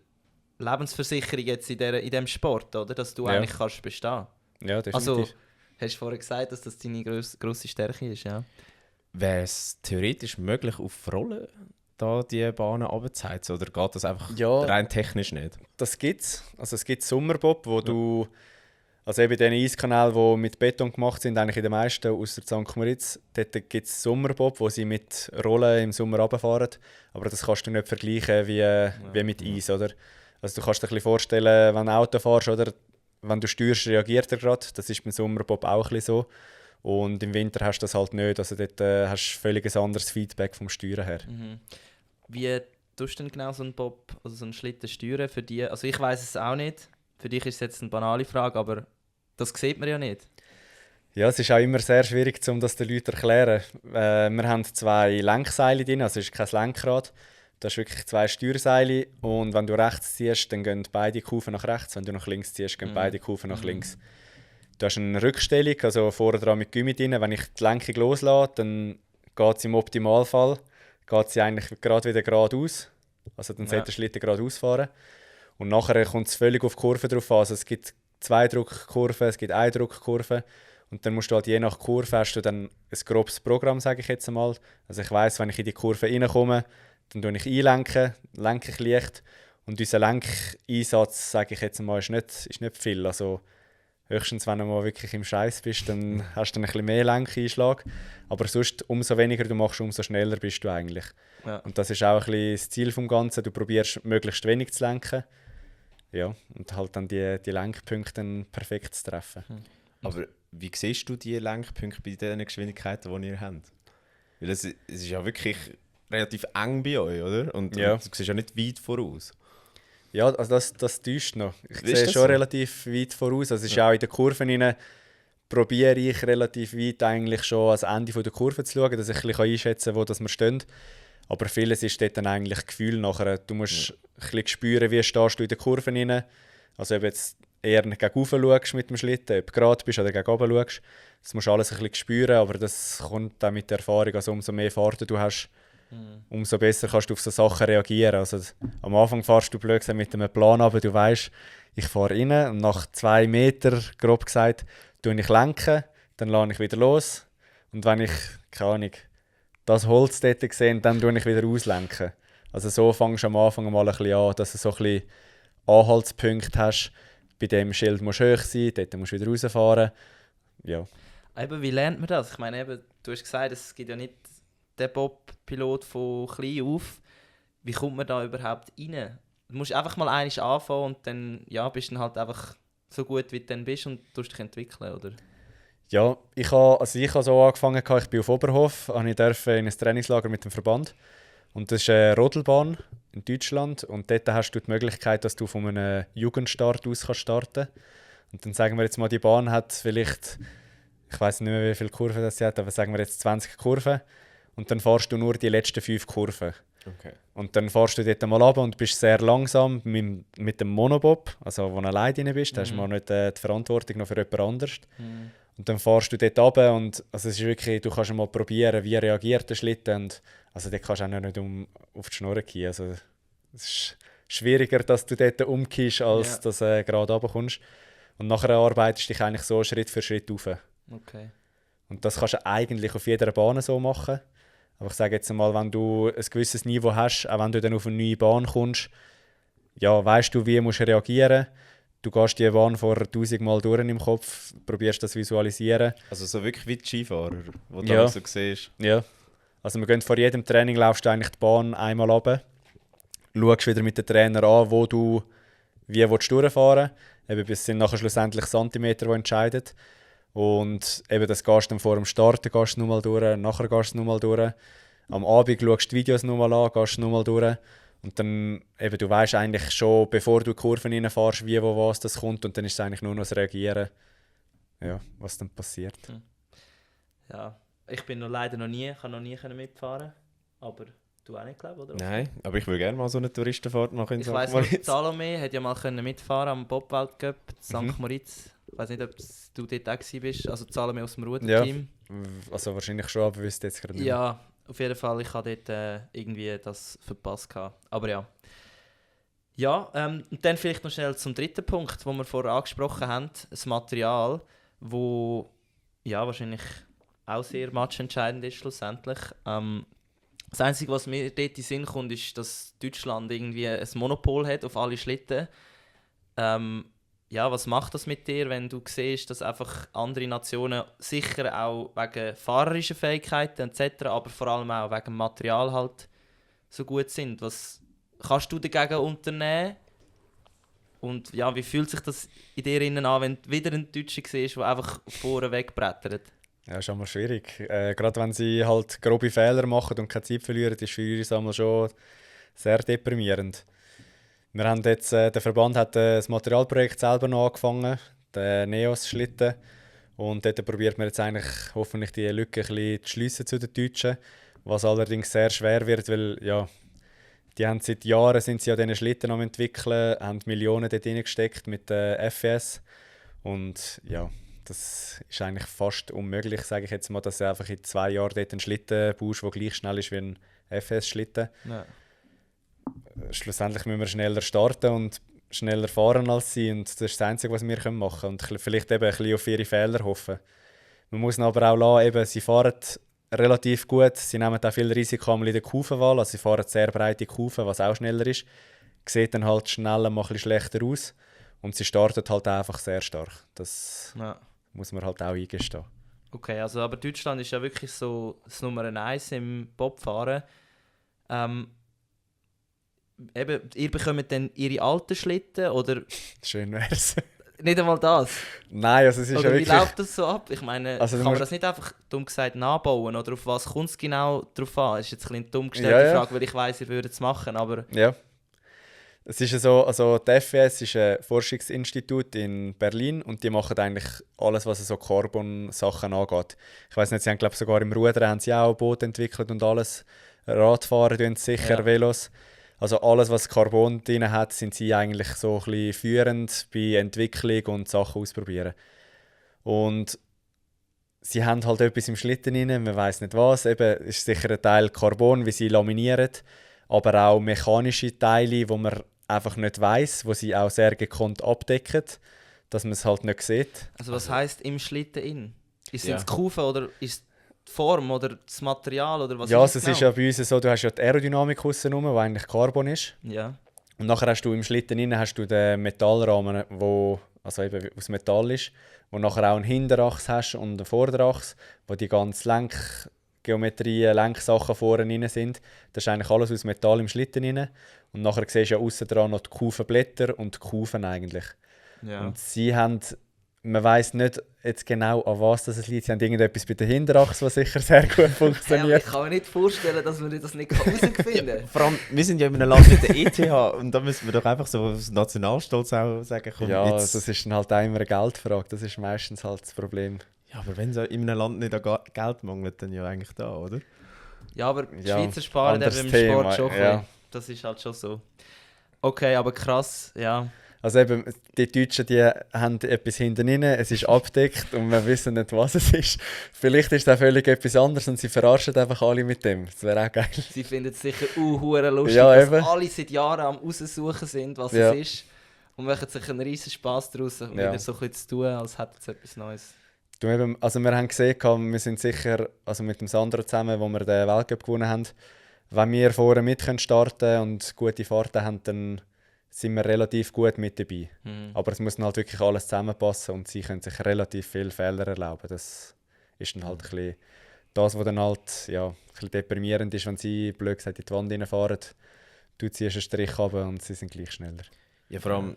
Lebensversicherung jetzt in diesem Sport, oder? Dass du eigentlich kannst bestehen. Ja, definitiv. Also, hast du vorher gesagt, dass das deine grosse Stärke ist, ja? Wäre es theoretisch möglich, auf Rollen da die Bahnen runterzuheizen, oder geht das einfach rein technisch nicht? Das gibt es. Also es gibt Sommerbob, wo du, also eben diese Eiskanäle, die mit Beton gemacht sind, eigentlich in den meisten, außer St. Moritz, dort gibt es Sommerbob, wo sie mit Rollen im Sommer runterfahren. Aber das kannst du nicht vergleichen wie mit Eis, oder? Also du kannst dir ein bisschen vorstellen, wenn du Auto fährst oder wenn du steuerst, reagiert er gerade. Das ist beim Sommerbob auch ein bisschen so. Und im Winter hast du das halt nicht. Also dort hast du völlig ein anderes Feedback vom Steuern her. Wie tust du denn genau so einen Bob, also so einen Schlitten steuern für dich? Also ich weiss es auch nicht. Für dich ist es jetzt eine banale Frage, aber das sieht man ja nicht. Ja, es ist auch immer sehr schwierig, um das den Leuten zu erklären. Wir haben 2 Lenkseile drin, also es ist kein Lenkrad. Du hast wirklich 2 Steuerseile und wenn du rechts ziehst, dann gehen beide Kufen nach rechts. Wenn du nach links ziehst, gehen beide Kufen nach links. Du hast eine Rückstellung, also vorne dran mit Gummi drin. Wenn ich die Lenkung loslasse, dann geht es im Optimalfall geht sie eigentlich gerade wieder geradeaus. Also dann sollte der Schlitten geradeaus fahren. Und nachher kommt es völlig auf die Kurve drauf an. Also es gibt 2 Druckkurven, es gibt 1 Druckkurve. Und dann musst du halt je nach Kurve hast du dann ein grobes Programm, sage ich jetzt einmal. Also ich weiss, wenn ich in die Kurve reinkomme, dann lenke ich leicht. Und unser Lenkeinsatz, sage ich jetzt einmal, ist nicht viel. Also höchstens, wenn du mal wirklich im Scheiß bist, dann hast du ein bisschen mehr Lenkeinschlag. Aber sonst, umso weniger du machst, umso schneller bist du eigentlich. Ja. Und das ist auch ein bisschen das Ziel des Ganzen. Du probierst möglichst wenig zu lenken. Ja, und halt dann die Lenkpunkte dann perfekt zu treffen. Aber wie siehst du die Lenkpunkte bei den Geschwindigkeiten, die ihr habt? Weil es ist ja wirklich relativ eng bei euch, oder? Und du siehst ja nicht weit voraus. Ja, also das täuscht noch. Ich sehe schon relativ weit voraus. Also es ist auch in den Kurven rein, probiere ich relativ weit eigentlich schon ans Ende der Kurve zu schauen, dass ich ein bisschen einschätzen kann, wo das wir stehen. Aber vieles ist dort dann eigentlich Gefühl nachher. Du musst ein bisschen spüren, wie stehst du in der Kurve rein. Also ob jetzt eher gegen oben schaust mit dem Schlitten, ob du gerade bist oder gegen oben schaust. Das musst du alles ein bisschen spüren, aber das kommt auch mit der Erfahrung. Also umso mehr Fahrten du hast, umso besser kannst du auf so Sachen reagieren. Also am Anfang fährst du blöd gesagt mit einem Plan, aber du weißt, ich fahre rein und nach 2 Metern, grob gesagt, tue ich lenken, dann lade ich wieder los. Und wenn ich, keine Ahnung, das Holz dort sehe, dann tue ich wieder auslenken. Also so fängst du am Anfang mal ein bisschen an, dass du so ein bisschen Anhaltspunkte hast. Bei dem Schild musst du hoch sein, dort musst du wieder rausfahren. Ja. Eben, wie lernt man das? Ich meine, eben, du hast gesagt, es gibt ja nicht den Bob-Pilot von klein auf. Wie kommt man da überhaupt rein? Du musst einfach mal einmal anfangen und dann bist du dann halt einfach so gut, wie du dann bist und dich entwickeln, oder? Ja, ich habe so angefangen, ich bin auf Oberhof, ich durfte in ein Trainingslager mit dem Verband. Und das ist eine Rodelbahn in Deutschland und dort hast du die Möglichkeit, dass du von einem Jugendstart aus starten kannst. Und dann sagen wir jetzt mal, die Bahn hat vielleicht, ich weiß nicht mehr, wie viele Kurven das sie hat, aber sagen wir jetzt 20 Kurven. Und dann fährst du nur die letzten 5 Kurven. Okay. Und dann fährst du dort mal runter und bist sehr langsam mit dem Monobob, also wo du allein drin bist, da hast du mal nicht die Verantwortung noch für jemand anderes. Und dann fährst du dort runter und also es ist wirklich, du kannst mal probieren, wie reagiert der Schlitten. Und also dort kannst du auch nicht auf die Schnur gehen. Also es ist schwieriger, dass du dort umkiehst, als dass du gerade runterkommst. Und nachher arbeitest du dich eigentlich so Schritt für Schritt rauf. Okay. Und das kannst du eigentlich auf jeder Bahn so machen. Aber ich sage jetzt mal, wenn du ein gewisses Niveau hast, auch wenn du dann auf eine neue Bahn kommst, ja, weißt du, wie musst du reagieren. Du gehst die Bahn vor 1000 Mal durch im Kopf, probierst das visualisieren. Also so wirklich wie die Skifahrer, die du so siehst. Ja. Also wir gehen vor jedem Training, laufst du eigentlich die Bahn einmal runter, schaust wieder mit dem Trainer an, wo du wie durchfahren willst. Es sind nachher schlussendlich Zentimeter, die entscheiden. Und eben das gehst du dann vor dem Starten gehst du nochmal durch, nachher gehst du nochmal durch. Am Abend schaust du die Videos nochmal an, gehst du nochmal durch. Und dann, eben, du weißt eigentlich schon, bevor du die Kurven reinfährst, wie, wo, was das kommt. Und dann ist es eigentlich nur noch das Reagieren, ja, was dann passiert. Ja, ich bin leider noch nie mitfahren. Aber du auch nicht, glaube ich, oder? Nein, aber ich würde gerne mal so eine Touristenfahrt machen in Ich St. weiss Moritz. nicht, Salome hat ja mal mitfahren am Bobweltcup St. Moritz. Ich weiß nicht, ob du dort auch bist. Also Salome aus dem Ruderteam. Ja, also wahrscheinlich schon, aber wüsste jetzt gerade nicht. Ja, auf jeden Fall. Ich habe dort irgendwie das verpasst gehabt. Aber ja. Ja, und dann vielleicht noch schnell zum dritten Punkt, den wir vorher angesprochen haben. Das Material, wo ja wahrscheinlich auch sehr matchentscheidend ist schlussendlich. Das Einzige, was mir dort in den Sinn kommt, ist, dass Deutschland irgendwie ein Monopol hat auf alle Schlitten. Ja, was macht das mit dir, wenn du siehst, dass einfach andere Nationen sicher auch wegen fahrerischen Fähigkeiten etc., aber vor allem auch wegen dem Material halt so gut sind? Was kannst du dagegen unternehmen? Und ja, wie fühlt sich das in dir innen an, wenn du wieder einen Deutschen siehst, der einfach vorne wegbrettert? Ja, ist immer schwierig. Gerade wenn sie halt grobe Fehler machen und keine Zeit verlieren, ist für uns einmal schon sehr deprimierend. Wir haben jetzt, der Verband hat das Materialprojekt selber noch angefangen, den NEOS-Schlitten. Und dort probiert man jetzt eigentlich hoffentlich die Lücke ein bisschen zu schliessen zu den Deutschen. Was allerdings sehr schwer wird, weil ja, die haben seit Jahren sind sie an diesen Schlitten am entwickeln, haben Millionen dort reingesteckt mit der FES. Und ja, das ist eigentlich fast unmöglich, sage ich jetzt mal, dass du einfach in 2 Jahren dort einen Schlitten baust, der gleich schnell ist wie ein FES-Schlitten. Ja. Schlussendlich müssen wir schneller starten und schneller fahren als sie. Und das ist das Einzige, was wir machen können. Und vielleicht eben ein bisschen auf ihre Fehler hoffen. Man muss ihnen aber auch lassen, eben, sie fahren relativ gut. Sie nehmen auch viel Risiko in der Kurvenwahl. Also sie fahren sehr breite Kurven, was auch schneller ist. Sieht dann halt schneller mal ein bisschen schlechter aus. Und sie startet halt einfach sehr stark. Das muss man halt auch eingestehen. Okay, also aber Deutschland ist ja wirklich so das Nummer 1 im Bobfahren. Eben, ihr bekommt dann ihre alten Schlitten, oder? Schön wär's. Nicht einmal das? Nein, also es ist oder ja wie wirklich... läuft das so ab? Ich meine, also kann man das nicht einfach, dumm gesagt, nachbauen? Oder auf was kommt es genau drauf an? Das ist jetzt ein bisschen dumm gestellte Frage, weil ich weiss, ihr würdet es machen, aber... Ja. Es ist ja so, also die FWS ist ein Forschungsinstitut in Berlin und die machen eigentlich alles, was so Carbon-Sachen angeht. Ich weiß nicht, sie haben glaube sogar im Rudern haben sie auch Boote entwickelt und alles. Radfahren tun sie sicher, Ja. Velos. Also alles, was Carbon drin hat, sind sie eigentlich so ein bisschen führend bei Entwicklung und Sachen ausprobieren. Und sie haben halt etwas im Schlitten rein, man weiß nicht was. Eben ist sicher ein Teil Carbon, wie sie laminieren, aber auch mechanische Teile, wo man einfach nicht weiß, wo sie auch sehr gekonnt abdecken, dass man es halt nicht sieht. Also was heisst im Schlitten in? Ist es Ja. die Kufe oder ist es die Form oder das Material oder was Ja, ist also es es ist ja bei uns so, du hast ja die Aerodynamik aussen rum, die eigentlich Carbon ist. Ja. Und nachher hast du im Schlitten innen hast du den Metallrahmen, wo also eben aus Metall ist, wo nachher auch einen Hinterachs hast und einen Vorderachs, wo die ganze Lenkgeometrie, Lenksachen vorne drin sind. Das ist eigentlich alles aus Metall im Schlitten rein. Und nachher siehst du ja aussen dran noch die Kufenblätter und die Kufen eigentlich. Ja. Und sie haben, man weiss nicht jetzt genau, an was das liegt. Sie haben irgendetwas bei der Hinterachse, was sicher sehr gut Ja, aber funktioniert. ich kann mir nicht vorstellen, dass man das nicht herausfinden kann. Vor allem, wir sind ja in einem Land mit der ETH und da müssen wir doch einfach so aus Nationalstolz auch sagen, komm, Ja, jetzt... das ist dann halt auch immer eine Geldfrage. Das ist meistens halt das Problem. Ja, aber wenn es in einem Land nicht an Geld mangelt, dann ja eigentlich da, oder? Ja, aber die Ja, Schweizer sparen anderes eben im Thema, Sport schon ein ja. bisschen. Das ist halt schon so. Okay, aber krass, ja. Also eben, die Deutschen, die haben etwas hinten rein, es ist abgedeckt und wir wissen nicht, was es ist. Vielleicht ist es auch völlig etwas anderes und sie verarschen einfach alle mit dem. Das wäre auch geil. Sie finden es sicher hure lustig, Ja, dass eben. alle seit Jahren am raussuchen sind, was Ja. es ist. Und machen sich einen riesen Spass daraus, um Ja. wieder so ein bisschen zu tun, als hätten sie etwas Neues. Du, eben, also wir haben gesehen, wir sind sicher, also mit dem Sandro zusammen, wo wir den Weltcup gewonnen haben, wenn wir vorne mit starten können und gute Fahrten haben, dann sind wir relativ gut mit dabei. Mhm. Aber es muss dann halt wirklich alles zusammenpassen und sie können sich relativ viele Fehler erlauben. Das ist dann halt ein bisschen das, was dann halt ja, ein bisschen deprimierend ist, wenn sie blöd gesagt in die Wand reinfahren. Du ziehst einen Strich runter und sie sind gleich schneller. Ja, vor allem,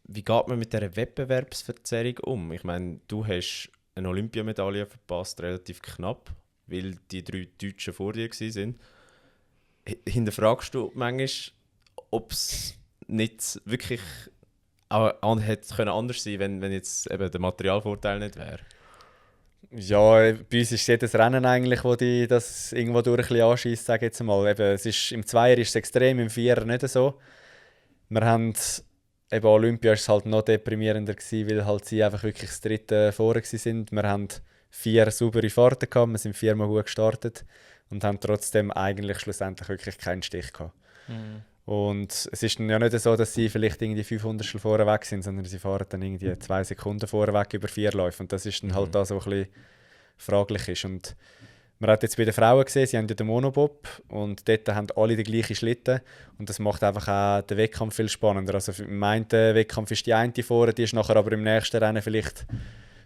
wie geht man mit dieser Wettbewerbsverzerrung um? Ich meine, du hast eine Olympiamedaille verpasst, relativ knapp, weil die 3 Deutschen vor dir waren. Hinterfragst du manchmal, ob es nicht wirklich auch hätte können anders sein können, wenn jetzt eben der Materialvorteil nicht wäre? Ja, bei uns ist jedes Rennen eigentlich, wo die das irgendwo durch ein bisschen anschießt, sage ich jetzt mal. Eben, es ist, im Zweier ist es extrem, im Vierer nicht so. Wir haben, eben Olympia ist es halt noch deprimierender gewesen, weil halt sie einfach wirklich das dritte vorne sind. Wir haben 4 saubere Fahrten gehabt, wir sind 4-mal gut gestartet und haben trotzdem eigentlich schlussendlich wirklich keinen Stich gehabt. Mhm. Und es ist dann ja nicht so, dass sie vielleicht irgendwie 500 vorne weg sind, sondern sie fahren dann irgendwie 2 Sekunden vorne weg über 4 Läufe. Und das ist dann halt das, was ein bisschen fraglich ist. Und man hat jetzt bei den Frauen gesehen, sie haben ja den Monobob und dort haben alle den gleichen Schlitten. Und das macht einfach auch den Wettkampf viel spannender. Also im einen Wettkampf ist die eine vorne, die ist nachher aber im nächsten Rennen vielleicht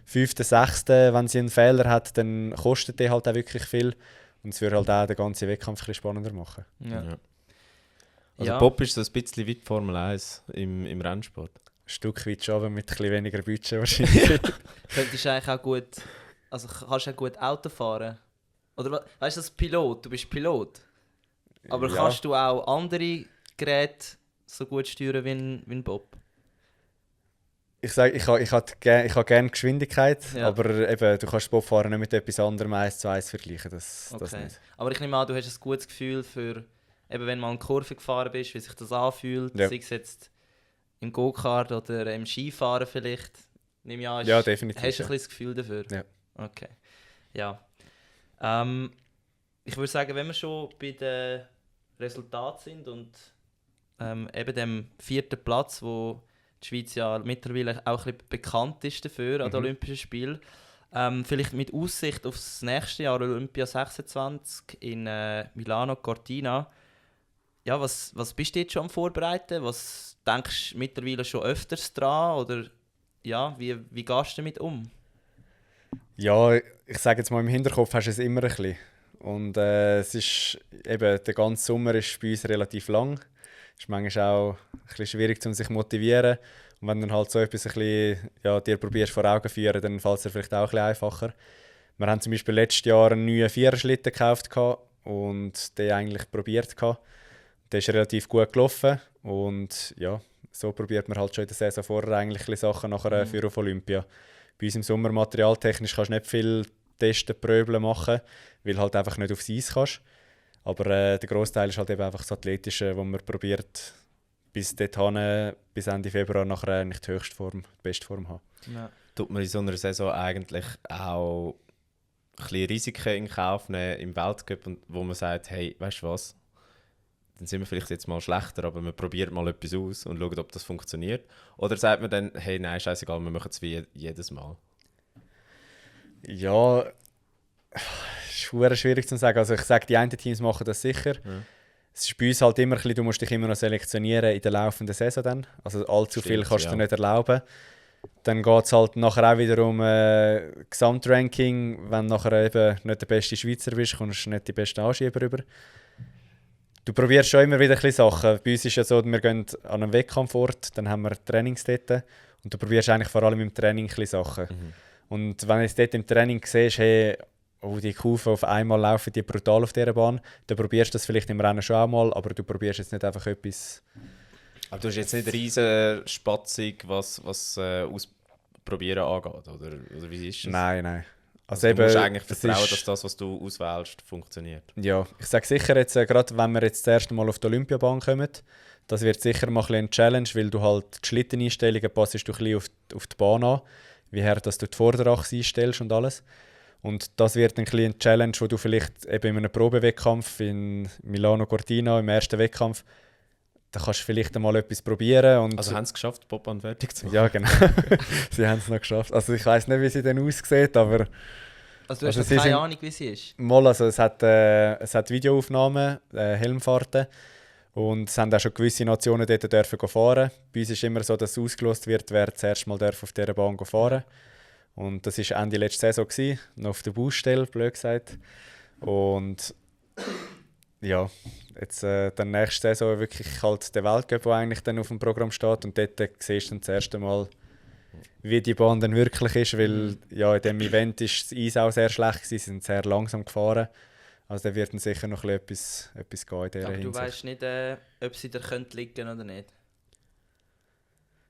5., 6. Wenn sie einen Fehler hat, dann kostet die halt auch wirklich viel. Und es würde halt auch den ganzen Wettkampf ein bisschen spannender machen. Ja. Ja. Also Ja. Bob ist so ein bisschen wie die Formel 1 im Rennsport. Ein Stück weit schon, aber mit ein bisschen weniger Budget wahrscheinlich. Könntest du eigentlich auch gut, also kannst du auch gut Auto fahren? Oder weißt du, als Pilot, du bist Pilot. Aber Ja. kannst du auch andere Geräte so gut steuern wie ein Bob? Ich sage, ich habe gerne Geschwindigkeit, Ja. aber eben, du kannst das Bobfahren nicht mit etwas anderem 1:1 vergleichen. Das Okay. nicht. Aber ich nehme an, du hast ein gutes Gefühl für, eben wenn du mal eine Kurve gefahren bist, wie sich das anfühlt, Ja. sei es jetzt im Go-Kart oder im Skifahren vielleicht. Nehme ich an, Ja, definitiv, hast du ja. ein bisschen das Gefühl dafür? Ja. Okay. Ja. Ich würde sagen, wenn wir schon bei den Resultaten sind und eben dem 4. Platz, wo die Schweiz ja mittlerweile auch ein bisschen bekannt ist dafür an den Olympischen Spielen, vielleicht mit Aussicht auf das nächste Jahr Olympia 26 in Milano Cortina. Ja, was bist du jetzt schon am Vorbereiten? Was denkst du mittlerweile schon öfters dran? Oder ja, wie gehst du damit um? Ja, ich sage jetzt mal, im Hinterkopf hast du es immer ein bisschen. Und es ist eben, der ganze Sommer ist bei uns relativ lang. Es ist manchmal auch ein bisschen schwierig, um sich zu motivieren. Und wenn du dann halt so etwas ein bisschen, ja, dir probierst vor Augen zu führen, dann fällt es dir vielleicht auch ein bisschen einfacher. Wir haben zum Beispiel letztes Jahr einen neuen Viererschlitten gekauft und den eigentlich probiert. Der ist relativ gut gelaufen Und ja, so probiert man halt schon in der Saison vorher eigentlich ein bisschen Sachen nachher für auf Olympia. Bei uns im Sommer materialtechnisch kannst du nicht viel testen, Pröbeln machen, weil halt einfach nicht aufs Eis kannst. Aber der Großteil ist halt eben einfach das Athletische, wo man probiert, bis dorthin, bis Ende Februar nachher eigentlich die höchste Form, die beste Form haben. Ja. Tut man in so einer Saison eigentlich auch ein bisschen Risiken in Kauf nehmen im Weltcup, und wo man sagt, hey, weißt du was, dann sind wir vielleicht jetzt mal schlechter, aber man probiert mal etwas aus und schaut, ob das funktioniert. Oder sagt man dann, hey, nein, scheißegal, wir machen es wie jedes Mal? Ja, ist verdammt schwierig zu sagen. Also ich sage, die einen Teams machen das sicher. Ja. Es ist bei uns halt immer ein bisschen, du musst dich immer noch selektionieren in der laufenden Saison dann. Also allzu viel Stimmt, kannst du ja. dir nicht erlauben. Dann geht es halt nachher auch wieder um Gesamtranking. Wenn du nachher eben nicht der beste Schweizer bist, kommst du nicht die besten Anschieber rüber. Du probierst schon immer wieder ein bisschen Sachen. Bei uns ist ja so, wir gehen an einen Wettkampfort, dann haben wir Trainings dort. Und du probierst eigentlich vor allem im Training ein bisschen Sachen. Und wenn du jetzt dort im Training siehst, hey, oh, die Kufen auf einmal laufen die brutal auf dieser Bahn, dann probierst du das vielleicht im Rennen schon einmal, aber du probierst jetzt nicht einfach etwas. Aber du hast jetzt nicht riesen Spatzig, was Ausprobieren angeht, oder wie ist das? Nein. Also du musst eigentlich es vertrauen, ist- dass das, was du auswählst, funktioniert. Ja, ich sage sicher jetzt, gerade wenn wir jetzt das erste Mal auf die Olympiabahn kommen, das wird sicher mal ein bisschen eine Challenge, weil du halt die Schlitteneinstellungen passest du ein bisschen auf die Bahn an, wie her, dass du die Vorderachse einstellst und alles. Und das wird ein bisschen eine Challenge, wo du vielleicht eben in einem Probewettkampf in Milano Cortina, im ersten Wettkampf, da kannst du vielleicht einmal etwas probieren. Und Also haben sie es geschafft, Bobbahn fertig zu machen? ja, genau. Sie haben es noch geschafft. Also ich weiß nicht, wie sie dann aussieht, aber Also du hast Also noch sie keine sind- Ahnung, wie sie ist? mal, also es hat Videoaufnahmen, Helmfahrten, und es haben auch schon gewisse Nationen dort dürfen fahren. Bei uns ist es immer so, dass ausgelost wird, wer zuerst mal auf dieser Bahn fahren. Und das war Ende letzte Saison, noch auf der Baustelle, blöd gesagt. Und ja, jetzt dann nächste Saison wirklich halt der Weltcup, der eigentlich dann auf dem Programm steht. Und dort siehst du dann das erste Mal, wie die Bahn dann wirklich ist, weil ja, in diesem Event ist das Eis auch sehr schlecht gewesen, sie sind sehr langsam gefahren. Also da wird dann sicher noch ein bisschen etwas gehen in dieser Aber du Hinsicht. weißt nicht, ob sie da könnte liegen oder nicht.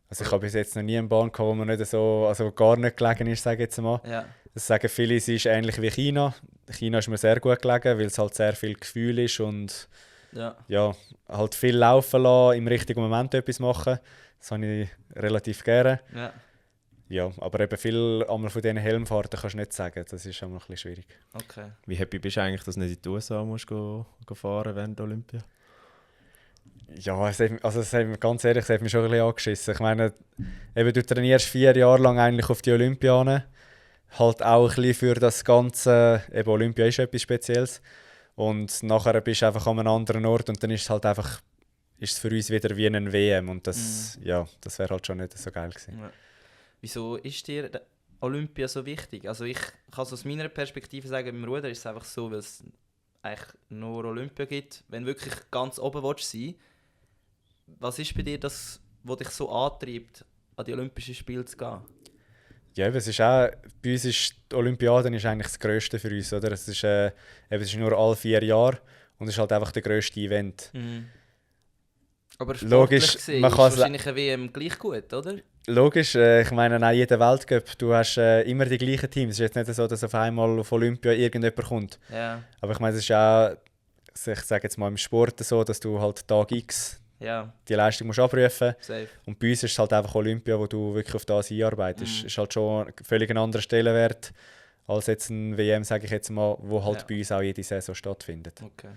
Also ich habe bis jetzt noch nie eine Bahn gehabt, wo man nicht so, also gar nicht gelegen ist, sage ich jetzt mal. Ja. Das sagen viele, sie ist ähnlich wie China. China ist mir sehr gut gelegen, weil es halt sehr viel Gefühl ist und Ja. ja, halt viel laufen lassen, im richtigen Moment etwas machen. Das habe ich relativ gerne. Ja. Ja, aber eben viel einmal von diesen Helmfahrten kannst du nicht sagen, das ist einmal ein bisschen schwierig. Okay. Wie happy bist du eigentlich, dass du nicht in die USA musst fahren während der Olympia? Ja, es hat mir, ganz ehrlich, es hat mich schon ein bisschen angeschissen. Ich meine, eben, du trainierst 4 Jahre lang eigentlich auf die Olympiaden. Halt auch ein bisschen für das Ganze, eben Olympia ist etwas Spezielles. Und nachher bist du einfach an einem anderen Ort und dann ist es halt einfach, ist es für uns wieder wie ein WM und das, ja, das wäre halt schon nicht so geil gewesen. Ja. Wieso ist dir Olympia so wichtig? Also ich kann es aus meiner Perspektive sagen, beim Rudern ist es einfach so, weil es eigentlich nur Olympia gibt. Wenn du wirklich ganz oben willst sein, was ist bei dir das, was dich so antreibt, an die Olympischen Spiele zu gehen? Ja, eben, es ist auch, bei uns ist die Olympiade ist eigentlich das Grösste für uns, oder? Es ist nur alle 4 Jahre und es ist halt einfach der grösste Event. Aber Logisch, sportlich gesehen man ist kann's- wahrscheinlich eine WM gleich gut, oder? Logisch, ich meine, auch jeder Weltcup, du hast immer die gleichen Teams. Es ist jetzt nicht so, dass auf einmal auf Olympia irgendjemand kommt. Ja. Aber ich meine, es ist auch, ich sage jetzt mal im Sport so, dass du halt Tag X Ja, die Leistung musst abrufen. safe. Und bei uns ist es halt einfach Olympia, wo du wirklich auf das einarbeitest. Mhm. Ist halt schon ein völlig ein anderer Stellenwert als jetzt ein WM, sage ich jetzt mal, wo halt Ja. bei uns auch jede Saison stattfindet. Okay.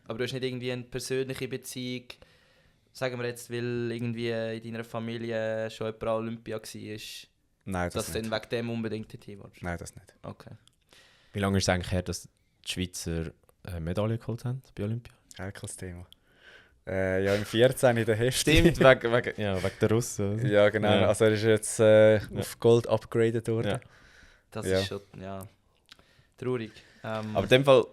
Aber du hast nicht irgendwie eine persönliche Beziehung, sagen wir jetzt, weil irgendwie in deiner Familie schon jemand an Olympia war, Nein, dass das du nicht. dann wegen dem unbedingt dorthin willst? Nein, das nicht. Okay. Wie lange ist es eigentlich her, dass die Schweizer Medaille geholt haben bei Olympia? Heikles Thema. Ja, im 14 in der Hälfte. Stimmt, wegen der Russen. oder? Ja, genau. Ja. Also er ist jetzt auf Gold upgraded worden. Ja. Das Ja. ist schon, ja, traurig. Aber in dem Fall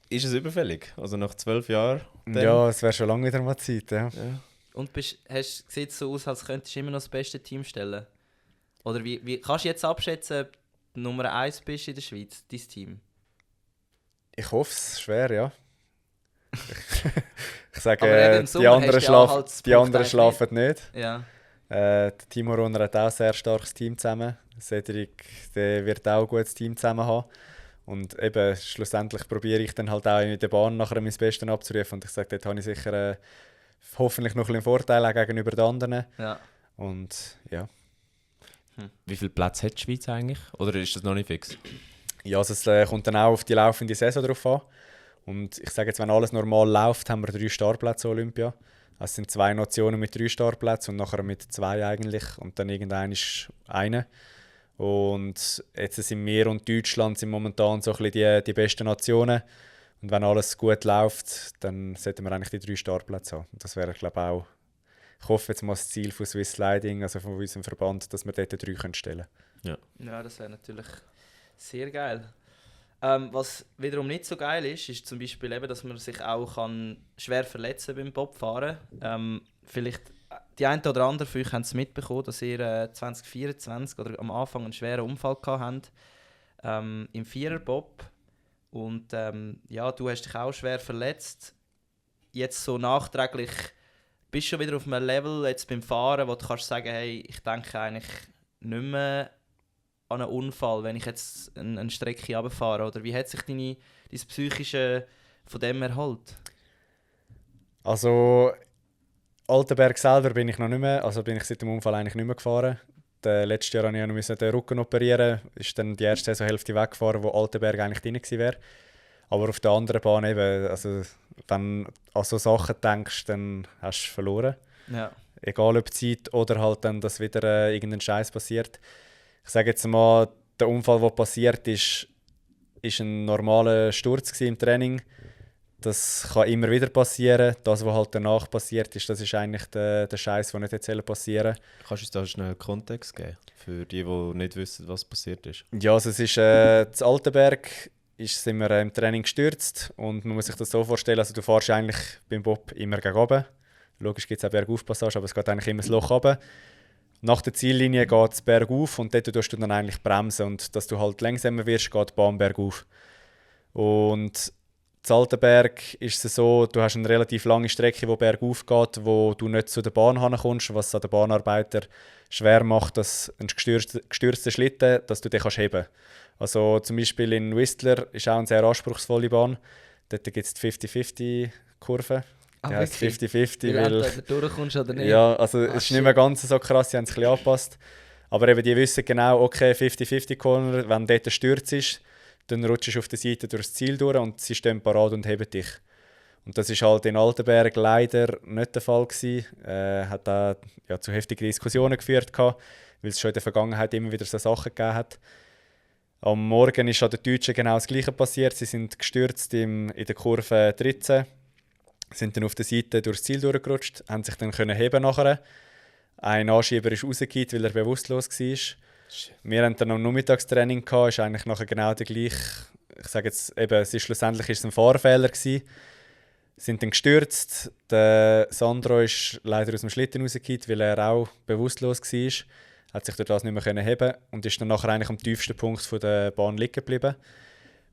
ist es überfällig. Also nach 12 Jahren. dann- Ja, es wäre schon lange wieder mal Zeit. Ja. Ja. Und sieht es so aus, als könntest du immer noch das beste Team stellen? Oder wie kannst du jetzt abschätzen, ob du Nummer 1 bist in der Schweiz, dein Team? Ich hoffe es, schwer, ja. Ich sage, Aber eben im die Sommer anderen, hast du ja halt die anderen Punkt schlafen nicht. Ja. Der Timo Runner hat auch ein sehr starkes Team zusammen. Cedric, der wird auch ein gutes Team zusammen haben. Und eben, schlussendlich probiere ich dann halt auch in der Bahn nachher mein Bestes abzurufen. Und ich sage, dort habe ich sicher hoffentlich noch ein bisschen Vorteil auch gegenüber den anderen. Ja. Und ja. Wie viele Plätze hat die Schweiz eigentlich? Oder ist das noch nicht fix? Ja, also es kommt dann auch auf die laufende Saison drauf an. Und ich sage jetzt, wenn alles normal läuft, haben wir 3 Startplätze Olympia. Es sind 2 Nationen mit 3 Startplätzen und nachher mit 2 eigentlich. Und dann irgendein ist eine. Und jetzt sind wir und Deutschland sind momentan so ein bisschen die besten Nationen. Und wenn alles gut läuft, dann sollten wir eigentlich die 3 Startplätze haben. Und das wäre, glaube ich, auch, ich hoffe jetzt mal das Ziel von Swiss Sliding, also von unserem Verband, dass wir dort 3 stellen können. Ja, das wäre natürlich sehr geil. Was wiederum nicht so geil ist, ist zum Beispiel eben, dass man sich auch schwer verletzen beim Bobfahren. Vielleicht die einen oder anderen von euch haben es mitbekommen, dass ihr 2024 oder am Anfang einen schweren Unfall gehabt habt, im Viererbob. Und ja, du hast dich auch schwer verletzt. Jetzt so nachträglich bist du schon wieder auf einem Level jetzt beim Fahren, wo du kannst sagen, hey, ich denke eigentlich nicht mehr an einen Unfall, wenn ich jetzt eine Strecke runterfahre? Oder wie hat sich dein Psychische von dem erholt? Also Altenberg selber bin ich noch nicht mehr, also bin ich seit dem Unfall eigentlich nicht mehr gefahren. Letztes Jahr musste ich noch den Rücken operieren, ist dann die erste Saisonhälfte weggefahren, wo Altenberg eigentlich drin gewesen wäre. Aber auf der anderen Bahn eben, also wenn du an so Sachen denkst, dann hast du verloren. Ja. Egal ob Zeit oder halt dann, dass wieder irgendein Scheiß passiert. Ich sage jetzt mal, der Unfall, der passiert ist ein normaler Sturz im Training. Das kann immer wieder passieren. Das, was halt danach passiert ist, das ist eigentlich der Scheiß, der nicht hätte passieren sollen. Kannst du uns da schnell Kontext geben, für die nicht wissen, was passiert ist? Ja, also es ist zu Altenberg sind wir im Training gestürzt und man muss sich das so vorstellen, also du fährst eigentlich beim Bob immer gegen oben. Logisch gibt es auch Bergaufpassage, aber es geht eigentlich immer das Loch runter. Nach der Ziellinie geht es bergauf und dort tust du dann eigentlich bremsen und dass du halt langsamer wirst, geht die Bahn bergauf. Und in Altenberg ist es so, du hast eine relativ lange Strecke, die bergauf geht, wo du nicht zu der Bahn kommst, was es den Bahnarbeiter schwer macht, dass ein gestürzter Schlitten, dass du den heben kannst. Also zum Beispiel in Whistler ist auch eine sehr anspruchsvolle Bahn. Dort gibt es die 50-50-Kurve. Die heisst 50-50, weil du durchkommst oder nicht. ja, also es ist nicht mehr ganz so krass, sie haben es ein bisschen angepasst. Aber eben, die wissen genau, okay, 50-50-Corner, wenn dort ein Sturz ist, dann rutschst du auf der Seite durchs Ziel durch und sie stehen parat und heben dich. Und das ist halt in Altenberg leider nicht der Fall gewesen. Hat auch zu heftigen Diskussionen geführt, weil es schon in der Vergangenheit immer wieder so Sachen gegeben hat. Am Morgen ist an den Deutschen genau das Gleiche passiert. Sie sind gestürzt in der Kurve 13, sind dann auf der Seite durchs Ziel durchgerutscht, haben sich dann heben nachher. Ein Anschieber ist rausgefallen, weil er bewusstlos war. Wir hatten dann am Nachmittagstraining, ist eigentlich nachher genau der gleiche. Ich sage jetzt eben, schlussendlich ist es ein Fahrfehler gewesen. Sind dann gestürzt. Der Sandro ist leider aus dem Schlitten rausgefallen, weil er auch bewusstlos war. Hat sich durch das nicht mehr heben und ist dann nachher eigentlich am tiefsten Punkt der Bahn liegen geblieben.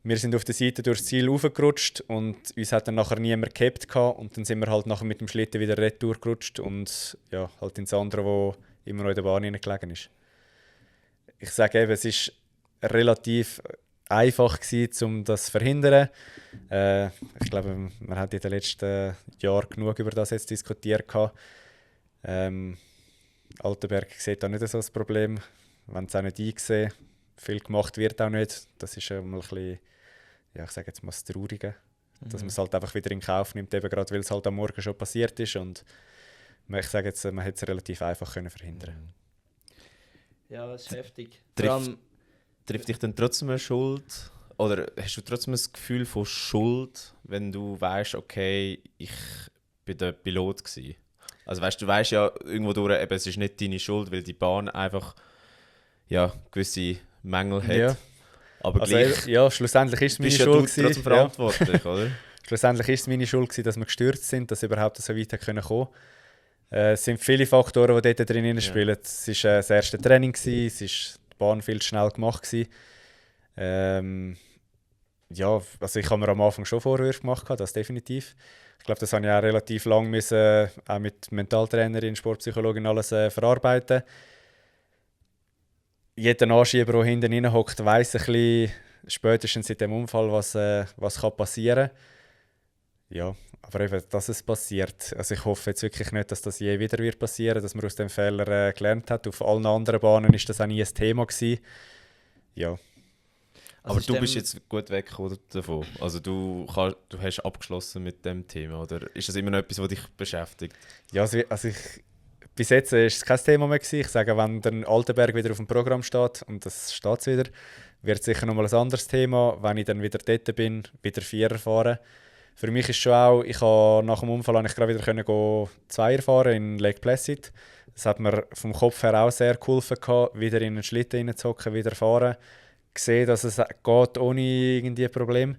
Wir sind auf der Seite durchs Ziel raufgerutscht und uns hat dann nachher niemand gehabt und dann sind wir halt nachher mit dem Schlitten wieder retour gerutscht und ja, halt ins andere, wo immer noch in der Bahn gelegen ist. Ich sage eben, es ist relativ einfach gewesen, um das zu verhindern. Ich glaube, man hat in den letzten Jahren genug über das jetzt diskutiert. Altenberg sieht da nicht so das Problem, wenn es auch nicht eingesehen. Viel gemacht wird auch nicht. Das ist mal ein bisschen, ja, ich sage jetzt mal das Traurige, dass man es halt einfach wieder in Kauf nimmt, eben gerade weil es halt am Morgen schon passiert ist und ich sage jetzt, man hätte es relativ einfach können verhindern. Ja, das ist heftig. Trifft dich dann trotzdem eine Schuld? Oder hast du trotzdem ein Gefühl von Schuld, wenn du weißt, okay, ich bin der Pilot gewesen? Also weißt, du weißt ja irgendwo durch, eben, es ist nicht deine Schuld, weil die Bahn einfach gewisse Mängel hat. Ja. Aber also, gleich ja, schlussendlich ist es meine Schuld. Bist du trotzdem verantwortlich, oder? Schlussendlich ist es meine Schuld, dass wir gestürzt sind, dass überhaupt so weit kommen konnten. Es sind viele Faktoren, die dort drin spielen. Ja. Es war das erste Training, es war die Bahn viel zu schnell gemacht. Also ich habe mir am Anfang schon Vorwürfe gemacht, das definitiv. Ich glaube, das habe ich auch relativ lang müssen, auch mit Mentaltrainerin, Sportpsychologin alles verarbeiten. Jeder Anschieber, der hinten rein hockt, weiss ein bisschen, spätestens seit dem Unfall, was passieren kann. Ja, aber eben, dass es passiert. Also ich hoffe jetzt wirklich nicht, dass das je wieder wird passieren, dass man aus dem Fehler gelernt hat. Auf allen anderen Bahnen war das auch nie ein Thema gewesen. Ja. Aber du bist jetzt gut weg oder, davon? Also du hast abgeschlossen mit dem Thema, oder ist das immer noch etwas, was dich beschäftigt? Ja, also bis jetzt war es kein Thema mehr gewesen. Ich sage, wenn der Altenberg wieder auf dem Programm steht, und das steht es wieder, wird es sicher nochmal ein anderes Thema. Wenn ich dann wieder dort bin, wieder Vierer fahren. Für mich ist schon auch, nach dem Unfall konnte ich gerade wieder Zweier fahren in Lake Placid. Das hat mir vom Kopf her auch sehr geholfen, wieder in einen Schlitten reinzuhocken, wieder fahren. Gesehen, dass es geht ohne irgendwie Problem.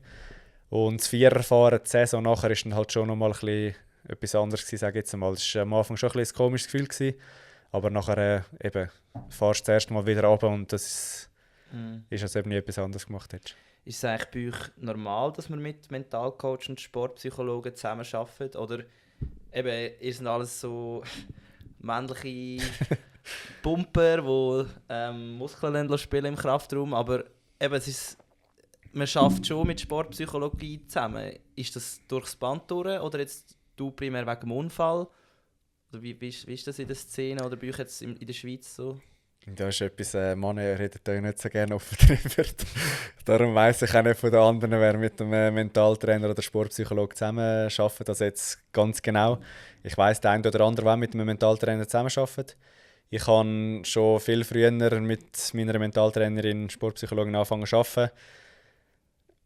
Und das Viererfahren, die Saison nachher, ist dann halt schon nochmal ein bisschen etwas anderes gewesen, sage ich jetzt mal. Es war am Anfang schon ein bisschen ein komisches Gefühl gewesen, aber nachher eben fahrst du das erste Mal wieder runter und das ist, als ob du nie etwas anderes gemacht hättest. Ist es eigentlich bei euch normal, dass man mit Mentalcoach und Sportpsychologen zusammenarbeitet? Oder eben, ihr seid alles so männliche Pumper, die Muskeln spielen im Kraftraum, aber eben, man arbeitet schon mit Sportpsychologie zusammen. Ist das durchs Band durch oder jetzt du primär wegen dem Unfall? Oder wie ist das in der Szene oder bei euch jetzt in der Schweiz so? Da ist etwas, Männer reden da nicht so gerne offen drüber. Darum weiss ich auch nicht von den anderen, wer mit dem Mentaltrainer oder Sportpsychologe zusammen arbeitet. Das jetzt ganz genau. Ich weiss, der eine oder andere, der mit einem Mentaltrainer zusammenarbeitet. Ich habe schon viel früher mit meiner Mentaltrainerin, Sportpsychologin angefangen zu arbeiten.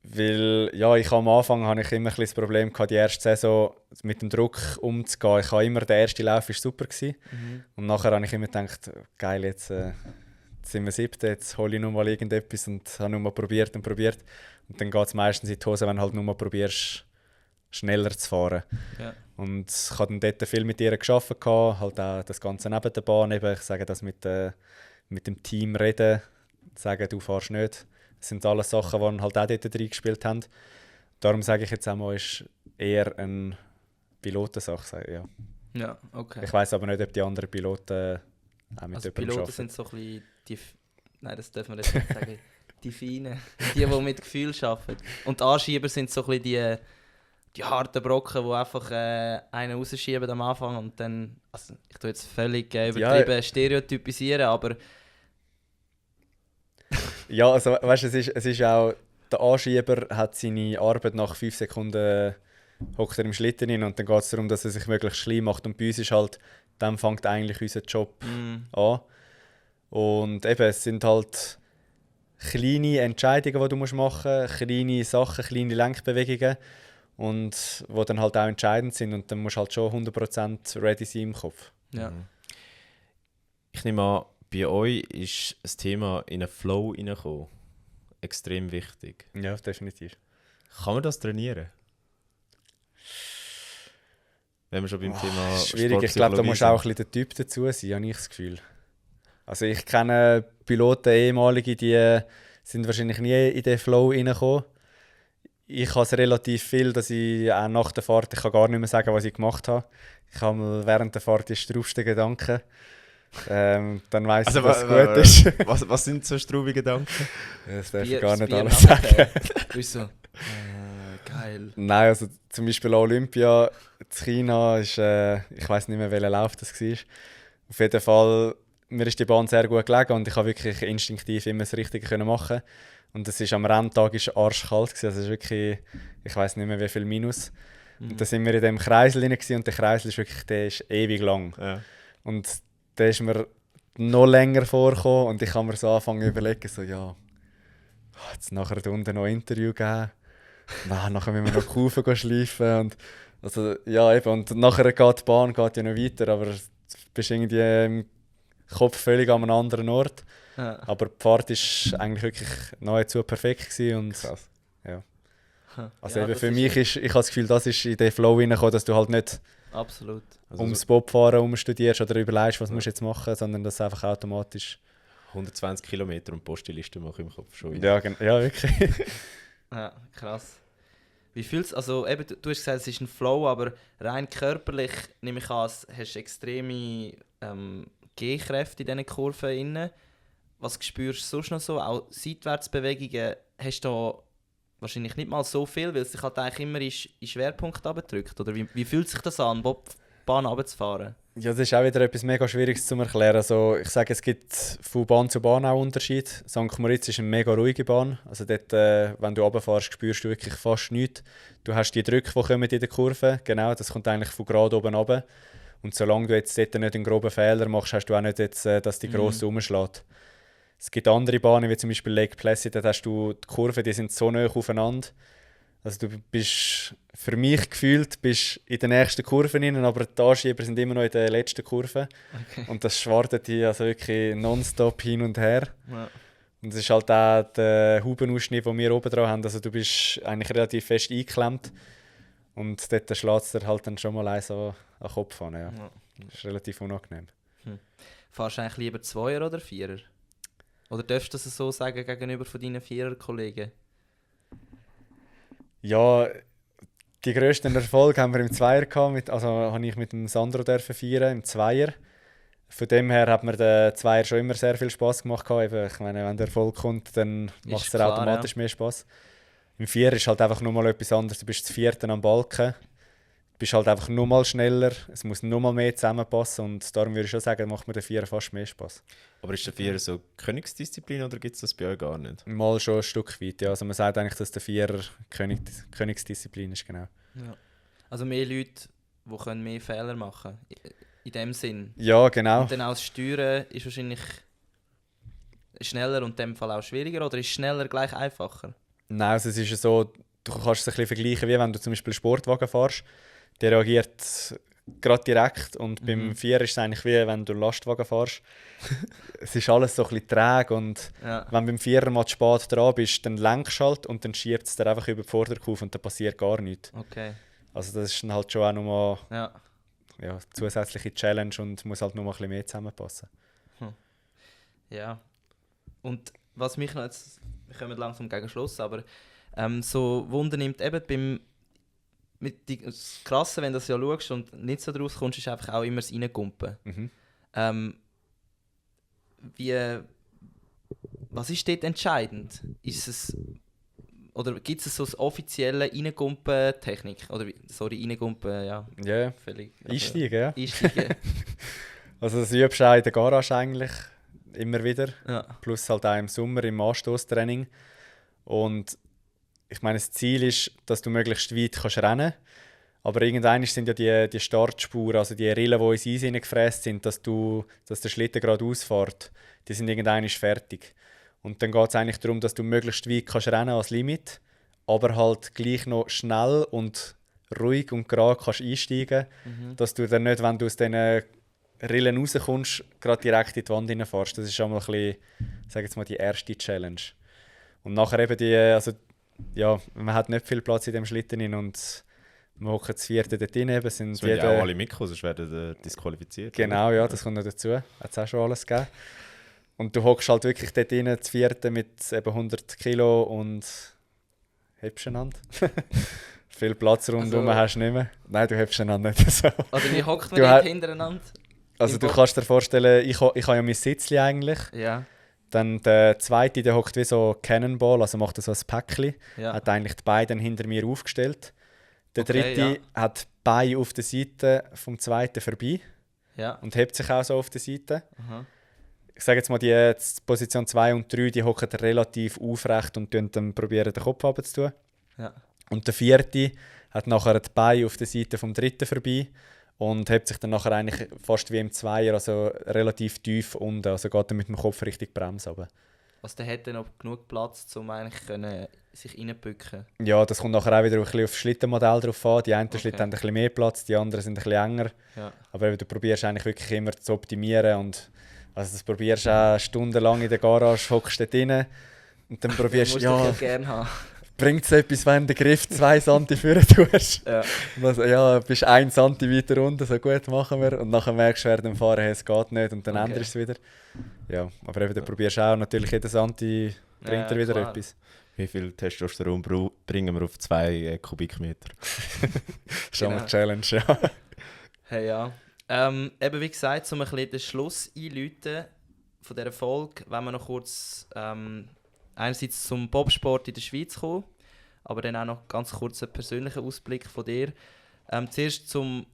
Weil, ja, am Anfang hatte ich immer ein bisschen das Problem gehabt, die erste Saison mit dem Druck umzugehen. Ich habe immer, der erste Lauf war super gewesen. Und nachher habe ich immer gedacht, geil, jetzt sind wir 7, jetzt hole ich nur mal irgendetwas und habe nur mal probiert. Und dann geht es meistens in die Hose, wenn du halt nur mal probierst, schneller zu fahren. Ja. Und ich habe dann dort viel mit ihr gearbeitet, halt auch das Ganze neben der Bahn. Eben, ich sage das mit dem Team reden, sagen, du fährst nicht. Das sind alles Sachen, die halt auch dort reingespielt haben. Darum sage ich jetzt auch mal, ist eher eine Pilotensache. Ja. Ja, okay. Ich weiss aber nicht, ob die anderen Piloten auch mit also jemandem Piloten arbeiten. sind so ein bisschen nein, das dürfen wir jetzt nicht sagen. Die Feinen. Die mit Gefühl arbeiten. Und die Anschieber sind so ein bisschen die harten Brocken, die einfach einen rausschieben am Anfang und dann, also ich tue jetzt völlig übertrieben stereotypisieren, aber ja, also weißt du, es ist auch, der Anschieber hat seine Arbeit nach 5 Sekunden hockt er im Schlitten rein und dann geht es darum, dass er sich möglichst klein macht. Und bei uns ist halt, dann fängt eigentlich unser Job an. Und eben, es sind halt kleine Entscheidungen, die du machen musst, kleine Sachen, kleine Lenkbewegungen und die dann halt auch entscheidend sind und dann musst du halt schon 100% ready sein im Kopf. Ja. Ich nehme an, bei euch ist das Thema in einen Flow hineinkommen extrem wichtig. Ja, definitiv. Kann man das trainieren? Wenn wir schon beim Thema schwierig, ich glaube, da musst du auch ein bisschen der Typ dazu sein, habe ich das Gefühl. Also ich kenne Piloten, ehemalige, die sind wahrscheinlich nie in den Flow reingekommen. Ich habe es relativ viel, dass ich auch nach der Fahrt, ich kann gar nicht mehr sagen, was ich gemacht habe. Ich habe mal während der Fahrt die straubsten Gedanken. Dann weiss ich, was gut ist. Was sind so straube Gedanken? Das darf ich gar nicht alles sagen. Wieso? Geil. Nein, also zum Beispiel Olympia in China ist, ich weiss nicht mehr, welcher Lauf das war. Auf jeden Fall, mir ist die Bahn sehr gut gelegen und ich konnte wirklich instinktiv immer das Richtige machen. Und es ist am Renntag arschkalt gewesen, also es ist wirklich, ich weiss nicht mehr wie viel Minus. Und dann sind wir in diesem Kreisel rein und der Kreisel ist wirklich, der ist ewig lang. Ja. Und der ist mir noch länger vorgekommen und ich habe mir so angefangen zu überlegen, so ja, jetzt nachher da unten noch ein Interview geben. Nein, nachher müssen wir noch Kufen schleifen und also ja eben, und nachher geht die Bahn ja noch weiter, aber du bist irgendwie im Kopf völlig an einem anderen Ort. Ja. Aber die Fahrt war eigentlich wirklich nahezu perfekt gewesen und krass. Ja. Also ja, eben für mich ist, ich habe das Gefühl, das ist in den Flow reingekommen, dass du halt nicht absolut. Also ums Bobfahren studierst oder überlegst, was musst du jetzt machen, sondern das einfach automatisch 120 Kilometer und Postliste mache ich im Kopf schon. Ja, ja, wirklich. Ja, krass. Wie fühlst also eben, du hast gesagt, es ist ein Flow, aber rein körperlich nehme ich an, hast du extreme G-Kräfte in diesen Kurven inne. Was spürst du sonst noch so? Auch Seitwärtsbewegungen hast du da wahrscheinlich nicht mal so viel, weil es dich halt eigentlich immer in Schwerpunkt abdrückt. Oder wie fühlt sich das an, Bobbahn runterzufahren? Ja, das ist auch wieder etwas mega Schwieriges zu erklären. Also, ich sage, es gibt von Bahn zu Bahn auch Unterschied. St. Moritz ist eine mega ruhige Bahn. Also dort, wenn du runterfährst, spürst du wirklich fast nichts. Du hast die Drücke, die kommen in der Kurve. Genau, das kommt eigentlich von gerade oben runter. Und solange du jetzt dort nicht einen groben Fehler machst, hast du auch nicht, jetzt, dass die gross rumschlägt. Es gibt andere Bahnen, wie zum Beispiel Lake Placid, da hast du die Kurven, die sind so nah aufeinander. Also du bist, für mich gefühlt, bist in den nächsten Kurven rein, aber die Anschieber sind immer noch in der letzten Kurve. Okay. Und das schwartet hier also wirklich nonstop hin und her. Ja. Und es ist halt auch der Hubenausschnitt, den wir oben dran haben. Also du bist eigentlich relativ fest eingeklemmt. Und dort schlägt es dir halt dann schon mal eins an den Kopf an. Ja. Ja. Das ist relativ unangenehm. Fahrst du eigentlich lieber Zweier oder Vierer? Oder darfst du das so sagen gegenüber von deinen Vierer-Kollegen? Ja, die grössten Erfolge haben wir im Zweier gehabt. Also habe ich mit dem Sandro feiern, im Zweier. Von dem her hat mir der Zweier schon immer sehr viel Spass gemacht. Eben, ich meine, wenn der Erfolg kommt, dann macht es klar, automatisch mehr Spass. Im Vierer ist halt einfach nochmal etwas anderes. Du bist das Vierte am Balken. Du bist halt einfach nochmal schneller. Es muss nochmal mehr zusammenpassen. Und darum würde ich schon sagen, macht mir der Vierer fast mehr Spass. Aber ist der Vierer so Königsdisziplin oder gibt es das bei euch gar nicht? Mal schon ein Stück weit, ja. Also man sagt eigentlich, dass der Vierer Königsdisziplin ist, genau. Ja. Also mehr Leute, die können mehr Fehler machen in dem Sinn. Ja, genau. Und dann auch das Steuern ist wahrscheinlich schneller und in dem Fall auch schwieriger, oder ist schneller gleich einfacher? Nein, also es ist ja so, du kannst es ein bisschen vergleichen, wie wenn du zum Beispiel Sportwagen fährst. Der reagiert gerade direkt und beim Vierer ist es eigentlich wie wenn du Lastwagen fährst. Es ist alles so ein bisschen träge und wenn du beim Vierer mal zu spät dran bist, dann lenkst du halt und dann schiebt es dir einfach über die Vorderkufe und dann passiert gar nichts. Okay. Also das ist dann halt schon auch nochmal Ja. zusätzliche Challenge und muss halt nochmal ein bisschen mehr zusammenpassen. Ja. Und was mich noch jetzt, wir kommen langsam gegen Schluss, aber so Wunder nimmt eben das Krasse, wenn du das ja schaust und nicht so draus kommst, ist einfach auch immer das Reingumpen. Was ist dort entscheidend? Oder gibt es so eine offizielle Reingumpen-Technik? Oder Reingumpen, ja. Ja, Völlig. Einsteigen, ja. Einsteigen. Also das übst du auch in der Garage eigentlich immer wieder. Ja. Plus halt auch im Sommer im Anstoßtraining. Und ich meine, das Ziel ist, dass du möglichst weit kannst rennen kannst. Aber irgendwann sind ja die Startspuren, also die Rillen, die ins Eis hineingefräst sind, dass der Schlitten gerade ausfährt, die sind irgendwann fertig. Und dann geht es eigentlich darum, dass du möglichst weit kannst rennen als Limit, aber halt gleich noch schnell und ruhig und gerade kannst einsteigen, dass du dann nicht, wenn du aus diesen Rillen rauskommst, gerade direkt in die Wand hineinfährst. Das ist schon mal ein bisschen, sag jetzt mal, die erste Challenge. Und nachher eben man hat nicht viel Platz in dem Schlitten drin und wir hocken das Vierte dort drin. Es sind ja auch alle mitkommen, sonst werden disqualifiziert. Genau, ja, das kommt noch dazu. Hat es auch schon alles gegeben. Und du hockst halt wirklich dort drin, das Vierte mit eben 100 Kilo und hebst einander. Viel Platz rundherum hast du nicht mehr. Nein, du hebst einander nicht so. Oder wie hockt man dort hintereinander? Also du kannst dir vorstellen, ich habe ja mein Sitzli eigentlich. Ja. Dann der Zweite, der hockt wie so Cannonball, also macht so ein Päckchen. Ja. Hat eigentlich die Beine hinter mir aufgestellt. Der Okay, Dritte hat die Beine auf der Seite vom Zweiten vorbei Ja. und hebt sich auch so auf der Seite. Aha. Ich sage jetzt mal, die Position 2 und 3, die hocken relativ aufrecht und dann probieren den Kopf runterzutun. Ja. Und der Vierte hat nachher die Beine auf der Seite vom Dritten vorbei und hebt sich dann nachher eigentlich fast wie im Zweier, also relativ tief unten, also geht dann mit dem Kopf richtig Bremse runter. Also der hätte noch genug Platz, um eigentlich sich reinbücken. Ja, das kommt nachher auch wieder ein bisschen auf das Schlittenmodell drauf an. Die einen Schlitten haben ein bisschen mehr Platz, die anderen sind ein bisschen enger. Ja. Aber eben, du probierst eigentlich wirklich immer zu optimieren und also das probierst auch stundenlang in der Garage, hockst dort rein und dann probierst du ja, gerne haben. bringt es etwas, wenn du den Griff 2 cm vorne tust? Ja. Und also, ja, bist 1 cm weiter unten, so gut machen wir. Und nachher merkst du während dem Fahren, hey, es geht nicht und dann Okay. änderst du es wieder. Ja, aber eben, du probierst auch natürlich jeden Santi bringt dir wieder klar. etwas. Wie viel Testosteron bringen wir auf 2 Kubikmeter? Das ist schon eine Challenge, ja. Hey, ja. Eben wie gesagt, um ein bisschen den Schluss einzuläuten von dieser Folge, wenn wir noch kurz einerseits zum Bobsport in der Schweiz kommen, aber dann auch noch ganz kurz einen persönlichen Ausblick von dir. Zuerst zum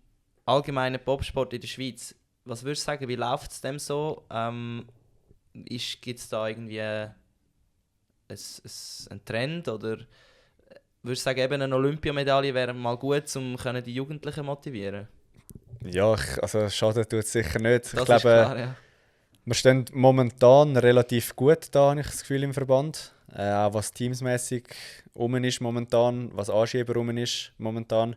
allgemeinen Bobsport in der Schweiz. Was würdest du sagen, wie läuft es dem so? Gibt es da irgendwie einen Trend oder würdest du sagen, eben eine Olympiamedaille wäre mal gut, um die Jugendlichen zu motivieren? Ja, also schaden tut es sicher nicht. Das ich glaube, ist klar, ja. wir stehen momentan relativ gut da, habe ich das Gefühl, im Verband. Auch was teamsmäßig ist momentan, was Anschieber ist momentan.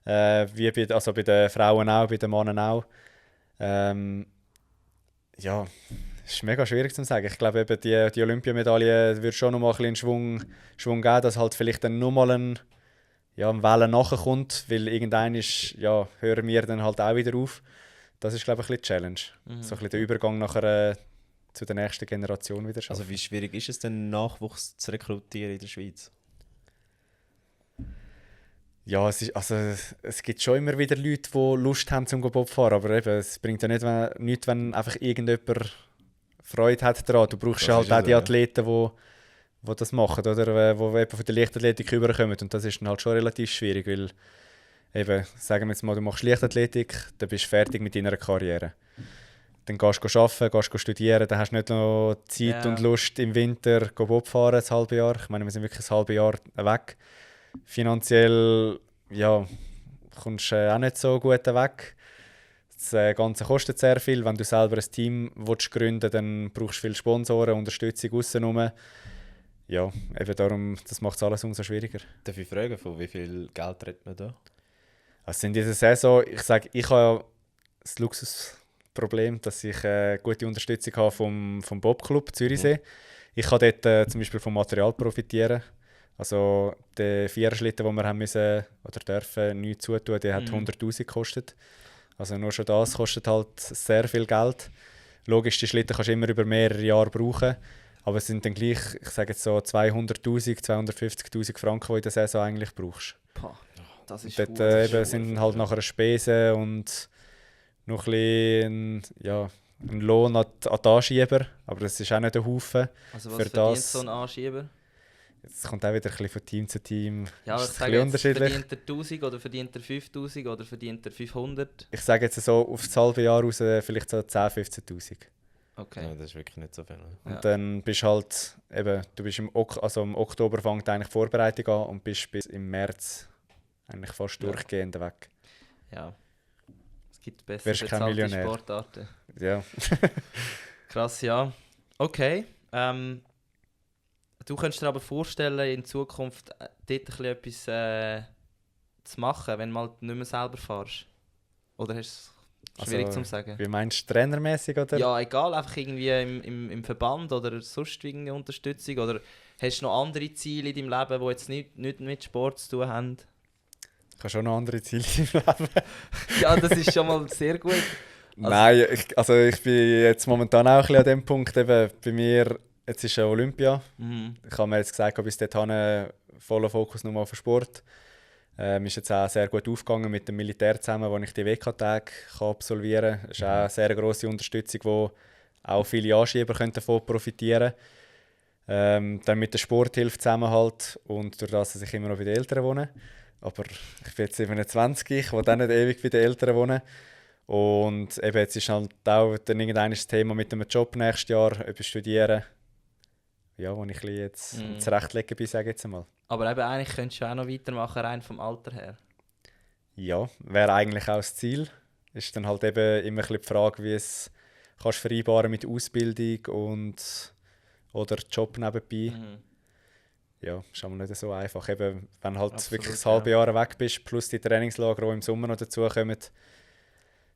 Wie bei den Frauen auch, bei den Männern auch. Ja, es ist mega schwierig zu sagen. Ich glaube, eben die Olympiamedaille wird schon noch mal ein bisschen Schwung geben, dass halt vielleicht dann noch mal eine Welle nachkommt, weil irgendwann hören wir dann halt auch wieder auf. Das ist, glaube ich, ein bisschen die Challenge. So ein bisschen der Übergang nachher zu der nächsten Generation wieder schaffen. Also wie schwierig ist es denn, Nachwuchs zu rekrutieren in der Schweiz? Ja, es gibt schon immer wieder Leute, die Lust haben zum Bob fahren, aber eben, es bringt ja nichts, wenn einfach irgendjemand Freude hat daran. Du brauchst halt auch die Athleten, die das machen, oder? Die eben von der Leichtathletik rüberkommen. Und das ist dann halt schon relativ schwierig, weil eben, sagen wir jetzt mal, du machst Leichtathletik, dann bist du fertig mit deiner Karriere. Dann gehst du arbeiten, gehst du studieren, dann hast du nicht noch Zeit und Lust im Winter Bob fahren, ein halbes Jahr. Ich meine, wir sind wirklich ein halbes Jahr weg. Finanziell kommst du auch nicht so gut weg. Das Ganze kostet sehr viel. Wenn du selber ein Team gründen willst, dann brauchst du viele Sponsoren, Unterstützung aussen. Ja, eben darum, das macht es alles umso schwieriger. Darf ich fragen, von wie viel Geld redet man da? Also in dieser Saison, ich habe das Luxusproblem, dass ich gute Unterstützung habe vom Bobclub Zürichsee. Ich kann dort zum Beispiel vom Material profitieren. Also der Viererschlitten, den wir haben müssen oder dürfen nichts zutun, der hat 100'000 gekostet. Also nur schon das kostet halt sehr viel Geld. Logisch, die Schlitten kannst du immer über mehrere Jahre brauchen, aber es sind dann gleich, ich sage jetzt so 200'000, 250'000 Franken, die du in der Saison eigentlich brauchst. Das ist dort eben sind halt nachher Spesen und noch ein bisschen ein Lohn an die Anschieber, aber das ist auch nicht ein Haufen. Also was verdient so ein Anschieber? Es kommt auch wieder ein bisschen von Team zu Team. Ja, aber ich sage jetzt, verdient er 1000 oder verdient er 5000 oder verdient er 500? Ich sage jetzt so auf das halbe Jahr raus vielleicht so 10'000, 15'000. Okay. Ja, das ist wirklich nicht so viel. Und dann bist halt eben, du bist im Oktober fängt eigentlich die Vorbereitung an und bist bis im März eigentlich fast durchgehend weg. Ja. Es gibt bessere Wärst kein bezahlte Millionär. Sportarten. Ja. Krass, ja. Okay. Du könntest dir aber vorstellen, in Zukunft dort ein bisschen etwas zu machen, wenn du mal nicht mehr selber fährst? Oder hast du es schwierig zu sagen? Wie meinst du, trainermäßig oder? Ja, egal, einfach irgendwie im Verband oder sonst irgendeine Unterstützung. Oder hast du noch andere Ziele in deinem Leben, die jetzt nicht mit Sport zu tun haben? Ich habe schon noch andere Ziele im Leben. Ja, das ist schon mal sehr gut. Nein, ich bin jetzt momentan auch ein bisschen an dem Punkt, eben bei mir, jetzt ist eine Olympia. Ich habe mir jetzt gesagt, bis dahin vollen Fokus nochmal auf den Sport. Ist jetzt auch sehr gut aufgegangen mit dem Militär zusammen, wo ich die WK-Tage absolvieren kann. Das ist auch eine sehr grosse Unterstützung, wo auch viele Anschieber davon profitieren können. Dann mit der Sporthilfe zusammenhalt und durch das, dass ich immer noch bei den Eltern wohne. Aber ich bin jetzt 27, ich will auch nicht ewig bei den Eltern wohnen. Und eben jetzt ist halt auch dann irgendein Thema mit einem Job nächstes Jahr, etwas studieren. Ja, wo ich jetzt zurechtlegen bin, sage ich jetzt einmal. Aber eben eigentlich könntest du auch noch weitermachen, rein vom Alter her. Ja, wäre eigentlich auch das Ziel. Ist dann halt eben immer ein bisschen die Frage, wie es kannst vereinbaren mit Ausbildung und oder Job nebenbei. Ja, ist aber nicht so einfach. Eben, wenn du halt absolut, wirklich das halbe Jahr weg bist, plus die Trainingslager, die im Sommer noch dazukommen,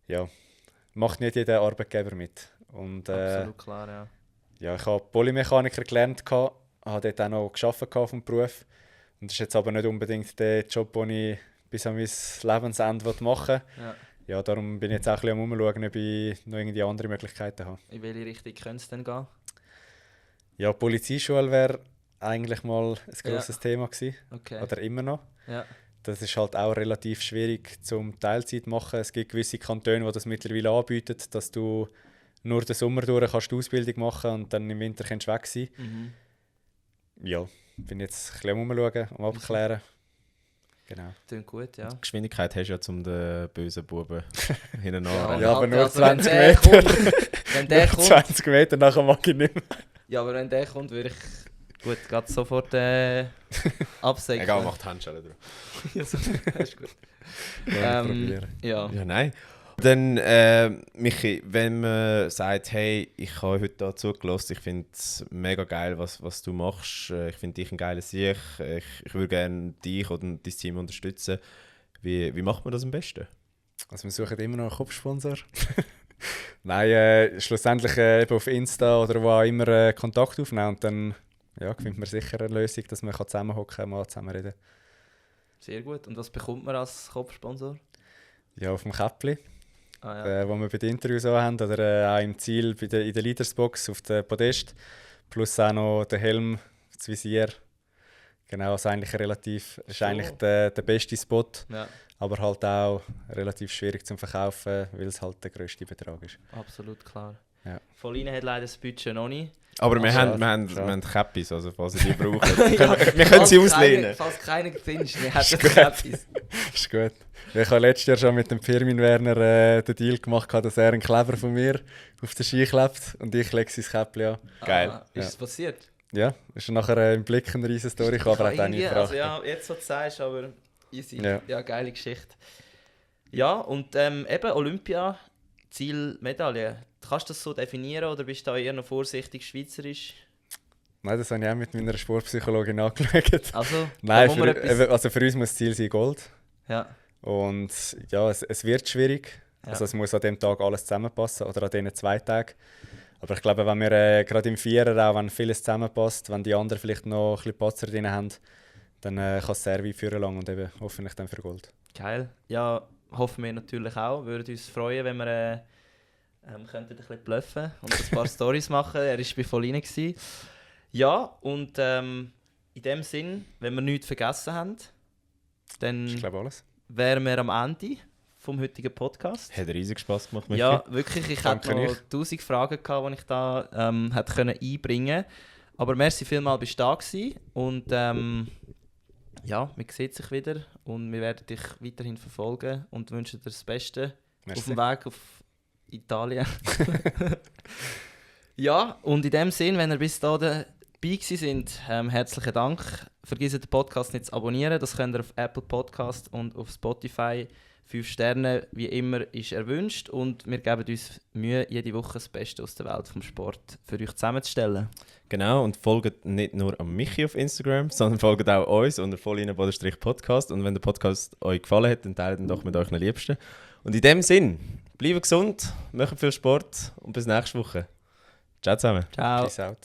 ja, macht nicht jeder Arbeitgeber mit. Und, absolut klar, ja. Ja, ich habe Polymechaniker gelernt, habe dort auch noch gearbeitet vom Beruf. Und das ist jetzt aber nicht unbedingt der Job, den ich bis an mein Lebensende machen will. Ja. Ja, darum bin ich jetzt auch ein bisschen am Umschauen, ob ich noch irgendwie andere Möglichkeiten habe. In welche Richtung könnte es denn gehen? Ja, Polizeischule wäre eigentlich mal ein grosses Thema gewesen. Okay. Oder immer noch. Ja. Das ist halt auch relativ schwierig zum Teilzeit zu machen. Es gibt gewisse Kantone, die das mittlerweile anbieten, dass du nur den Sommer durch kannst die Ausbildung machen und dann im Winter kannst du weg sein. Mhm. Ja, bin jetzt ein bisschen am Umschauen, am Abklären. Genau. Klingt gut, ja. Geschwindigkeit hast du ja zum den bösen Buben hinten Ja, Ja, aber nur also wenn 20 der Meter. kommt- Wenn der kommt, 20 Meter nachher mag ich nicht mehr. ja, aber wenn der kommt, würde ich gut, grad sofort absägen. Egal, macht Handschellen drauf. Ja, so, ist gut. Probieren. Ja. Ja, nein. Dann, Michi, wenn man sagt, hey, ich habe heute hier zugelassen, ich finde es mega geil, was du machst, ich finde dich ein geiler Sieg, ich würde gerne dich oder dein Team unterstützen. Wie macht man das am besten? Also wir suchen immer noch einen Kopfsponsor. Nein, schlussendlich eben auf Insta oder wo auch immer Kontakt aufnehmen und dann findet man sicher eine Lösung, dass man zusammenhocken und mal zusammenreden. Sehr gut. Und was bekommt man als Kopfsponsor? Ja, auf dem Käppli, Ah, ja. wo wir bei den Interviews auch haben, oder auch im Ziel in der Leadersbox auf dem Podest, plus auch noch der Helm, das Visier. Genau, also eigentlich relativ, das ist So. eigentlich der beste Spot, Ja, aber halt auch relativ schwierig zu verkaufen, weil es halt der grösste Betrag ist. absolut klar. Ja. Von Ihnen hat leider das Budget noch nicht. Aber wir Schade, haben schade. Cappies, also falls ihr die braucht. Ja, wir können sie falls auslehnen. keiner- Falls keiner findest, wir hätten gut. etwas. Ist gut. Ich habe letztes Jahr schon mit dem Firmin Werner den Deal gemacht, dass er einen Kleber von mir auf den Ski klebt und ich lege sein Käppli an. Geil. Ah, ist es passiert? Ja, ist nachher im Blick eine riesen Story gekommen, aber hat auch nie Irgendwie- gefragt. also ja, jetzt so du sagst, aber easy. Ja. Ja, geile Geschichte. Ja, und eben Olympia, Ziel Medaille. Kannst du das so definieren oder bist du da eher noch vorsichtig schweizerisch? Nein, das habe ich auch mit meiner Sportpsychologin angeschaut. Also, Nein, da muss man etwas- also für uns muss das Ziel sein Gold. Ja, Und ja, es wird schwierig. Ja. Also es muss an dem Tag alles zusammenpassen oder an diesen 2 Tagen. Aber ich glaube, wenn wir gerade im Vierer auch, wenn vieles zusammenpasst, wenn die anderen vielleicht noch ein bisschen Patzer drin haben, dann kann es sehr weit führen lang und eben hoffentlich dann für Gold. geil. Ja, hoffen wir natürlich auch. Würden uns freuen, wenn wir könnten ein bisschen bluffen und ein paar Storys machen. Er war bei Folline. Ja, und in dem Sinn, wenn wir nichts vergessen haben, dann Ich glaube alles. wären wir am Ende vom heutigen Podcast. Hat riesig Spass gemacht, Michi. Ja, wirklich. Ich hatte Danke noch euch. 1000 Fragen, die ich da hätte einbringen können. Aber merci vielmals, bist du da gewesen. Und ja, man sieht sich wieder und wir werden dich weiterhin verfolgen und wünschen dir das Beste Merci. auf dem Weg auf Italien. Ja, und in dem Sinn, wenn ihr bis da dabei sind, herzlichen Dank. Vergesst den Podcast nicht zu abonnieren. Das könnt ihr auf Apple Podcast und auf Spotify. 5 Sterne, wie immer, ist erwünscht. Und wir geben uns Mühe, jede Woche das Beste aus der Welt vom Sport für euch zusammenzustellen. Genau, und folgt nicht nur am Michi auf Instagram, sondern folgt auch uns unter Volline_Podcast. Und wenn der Podcast euch gefallen hat, dann teilt ihn doch mit euren Liebsten. Und in dem Sinn, bleibt gesund, macht viel Sport und bis nächste Woche. Ciao zusammen. Ciao. Peace out.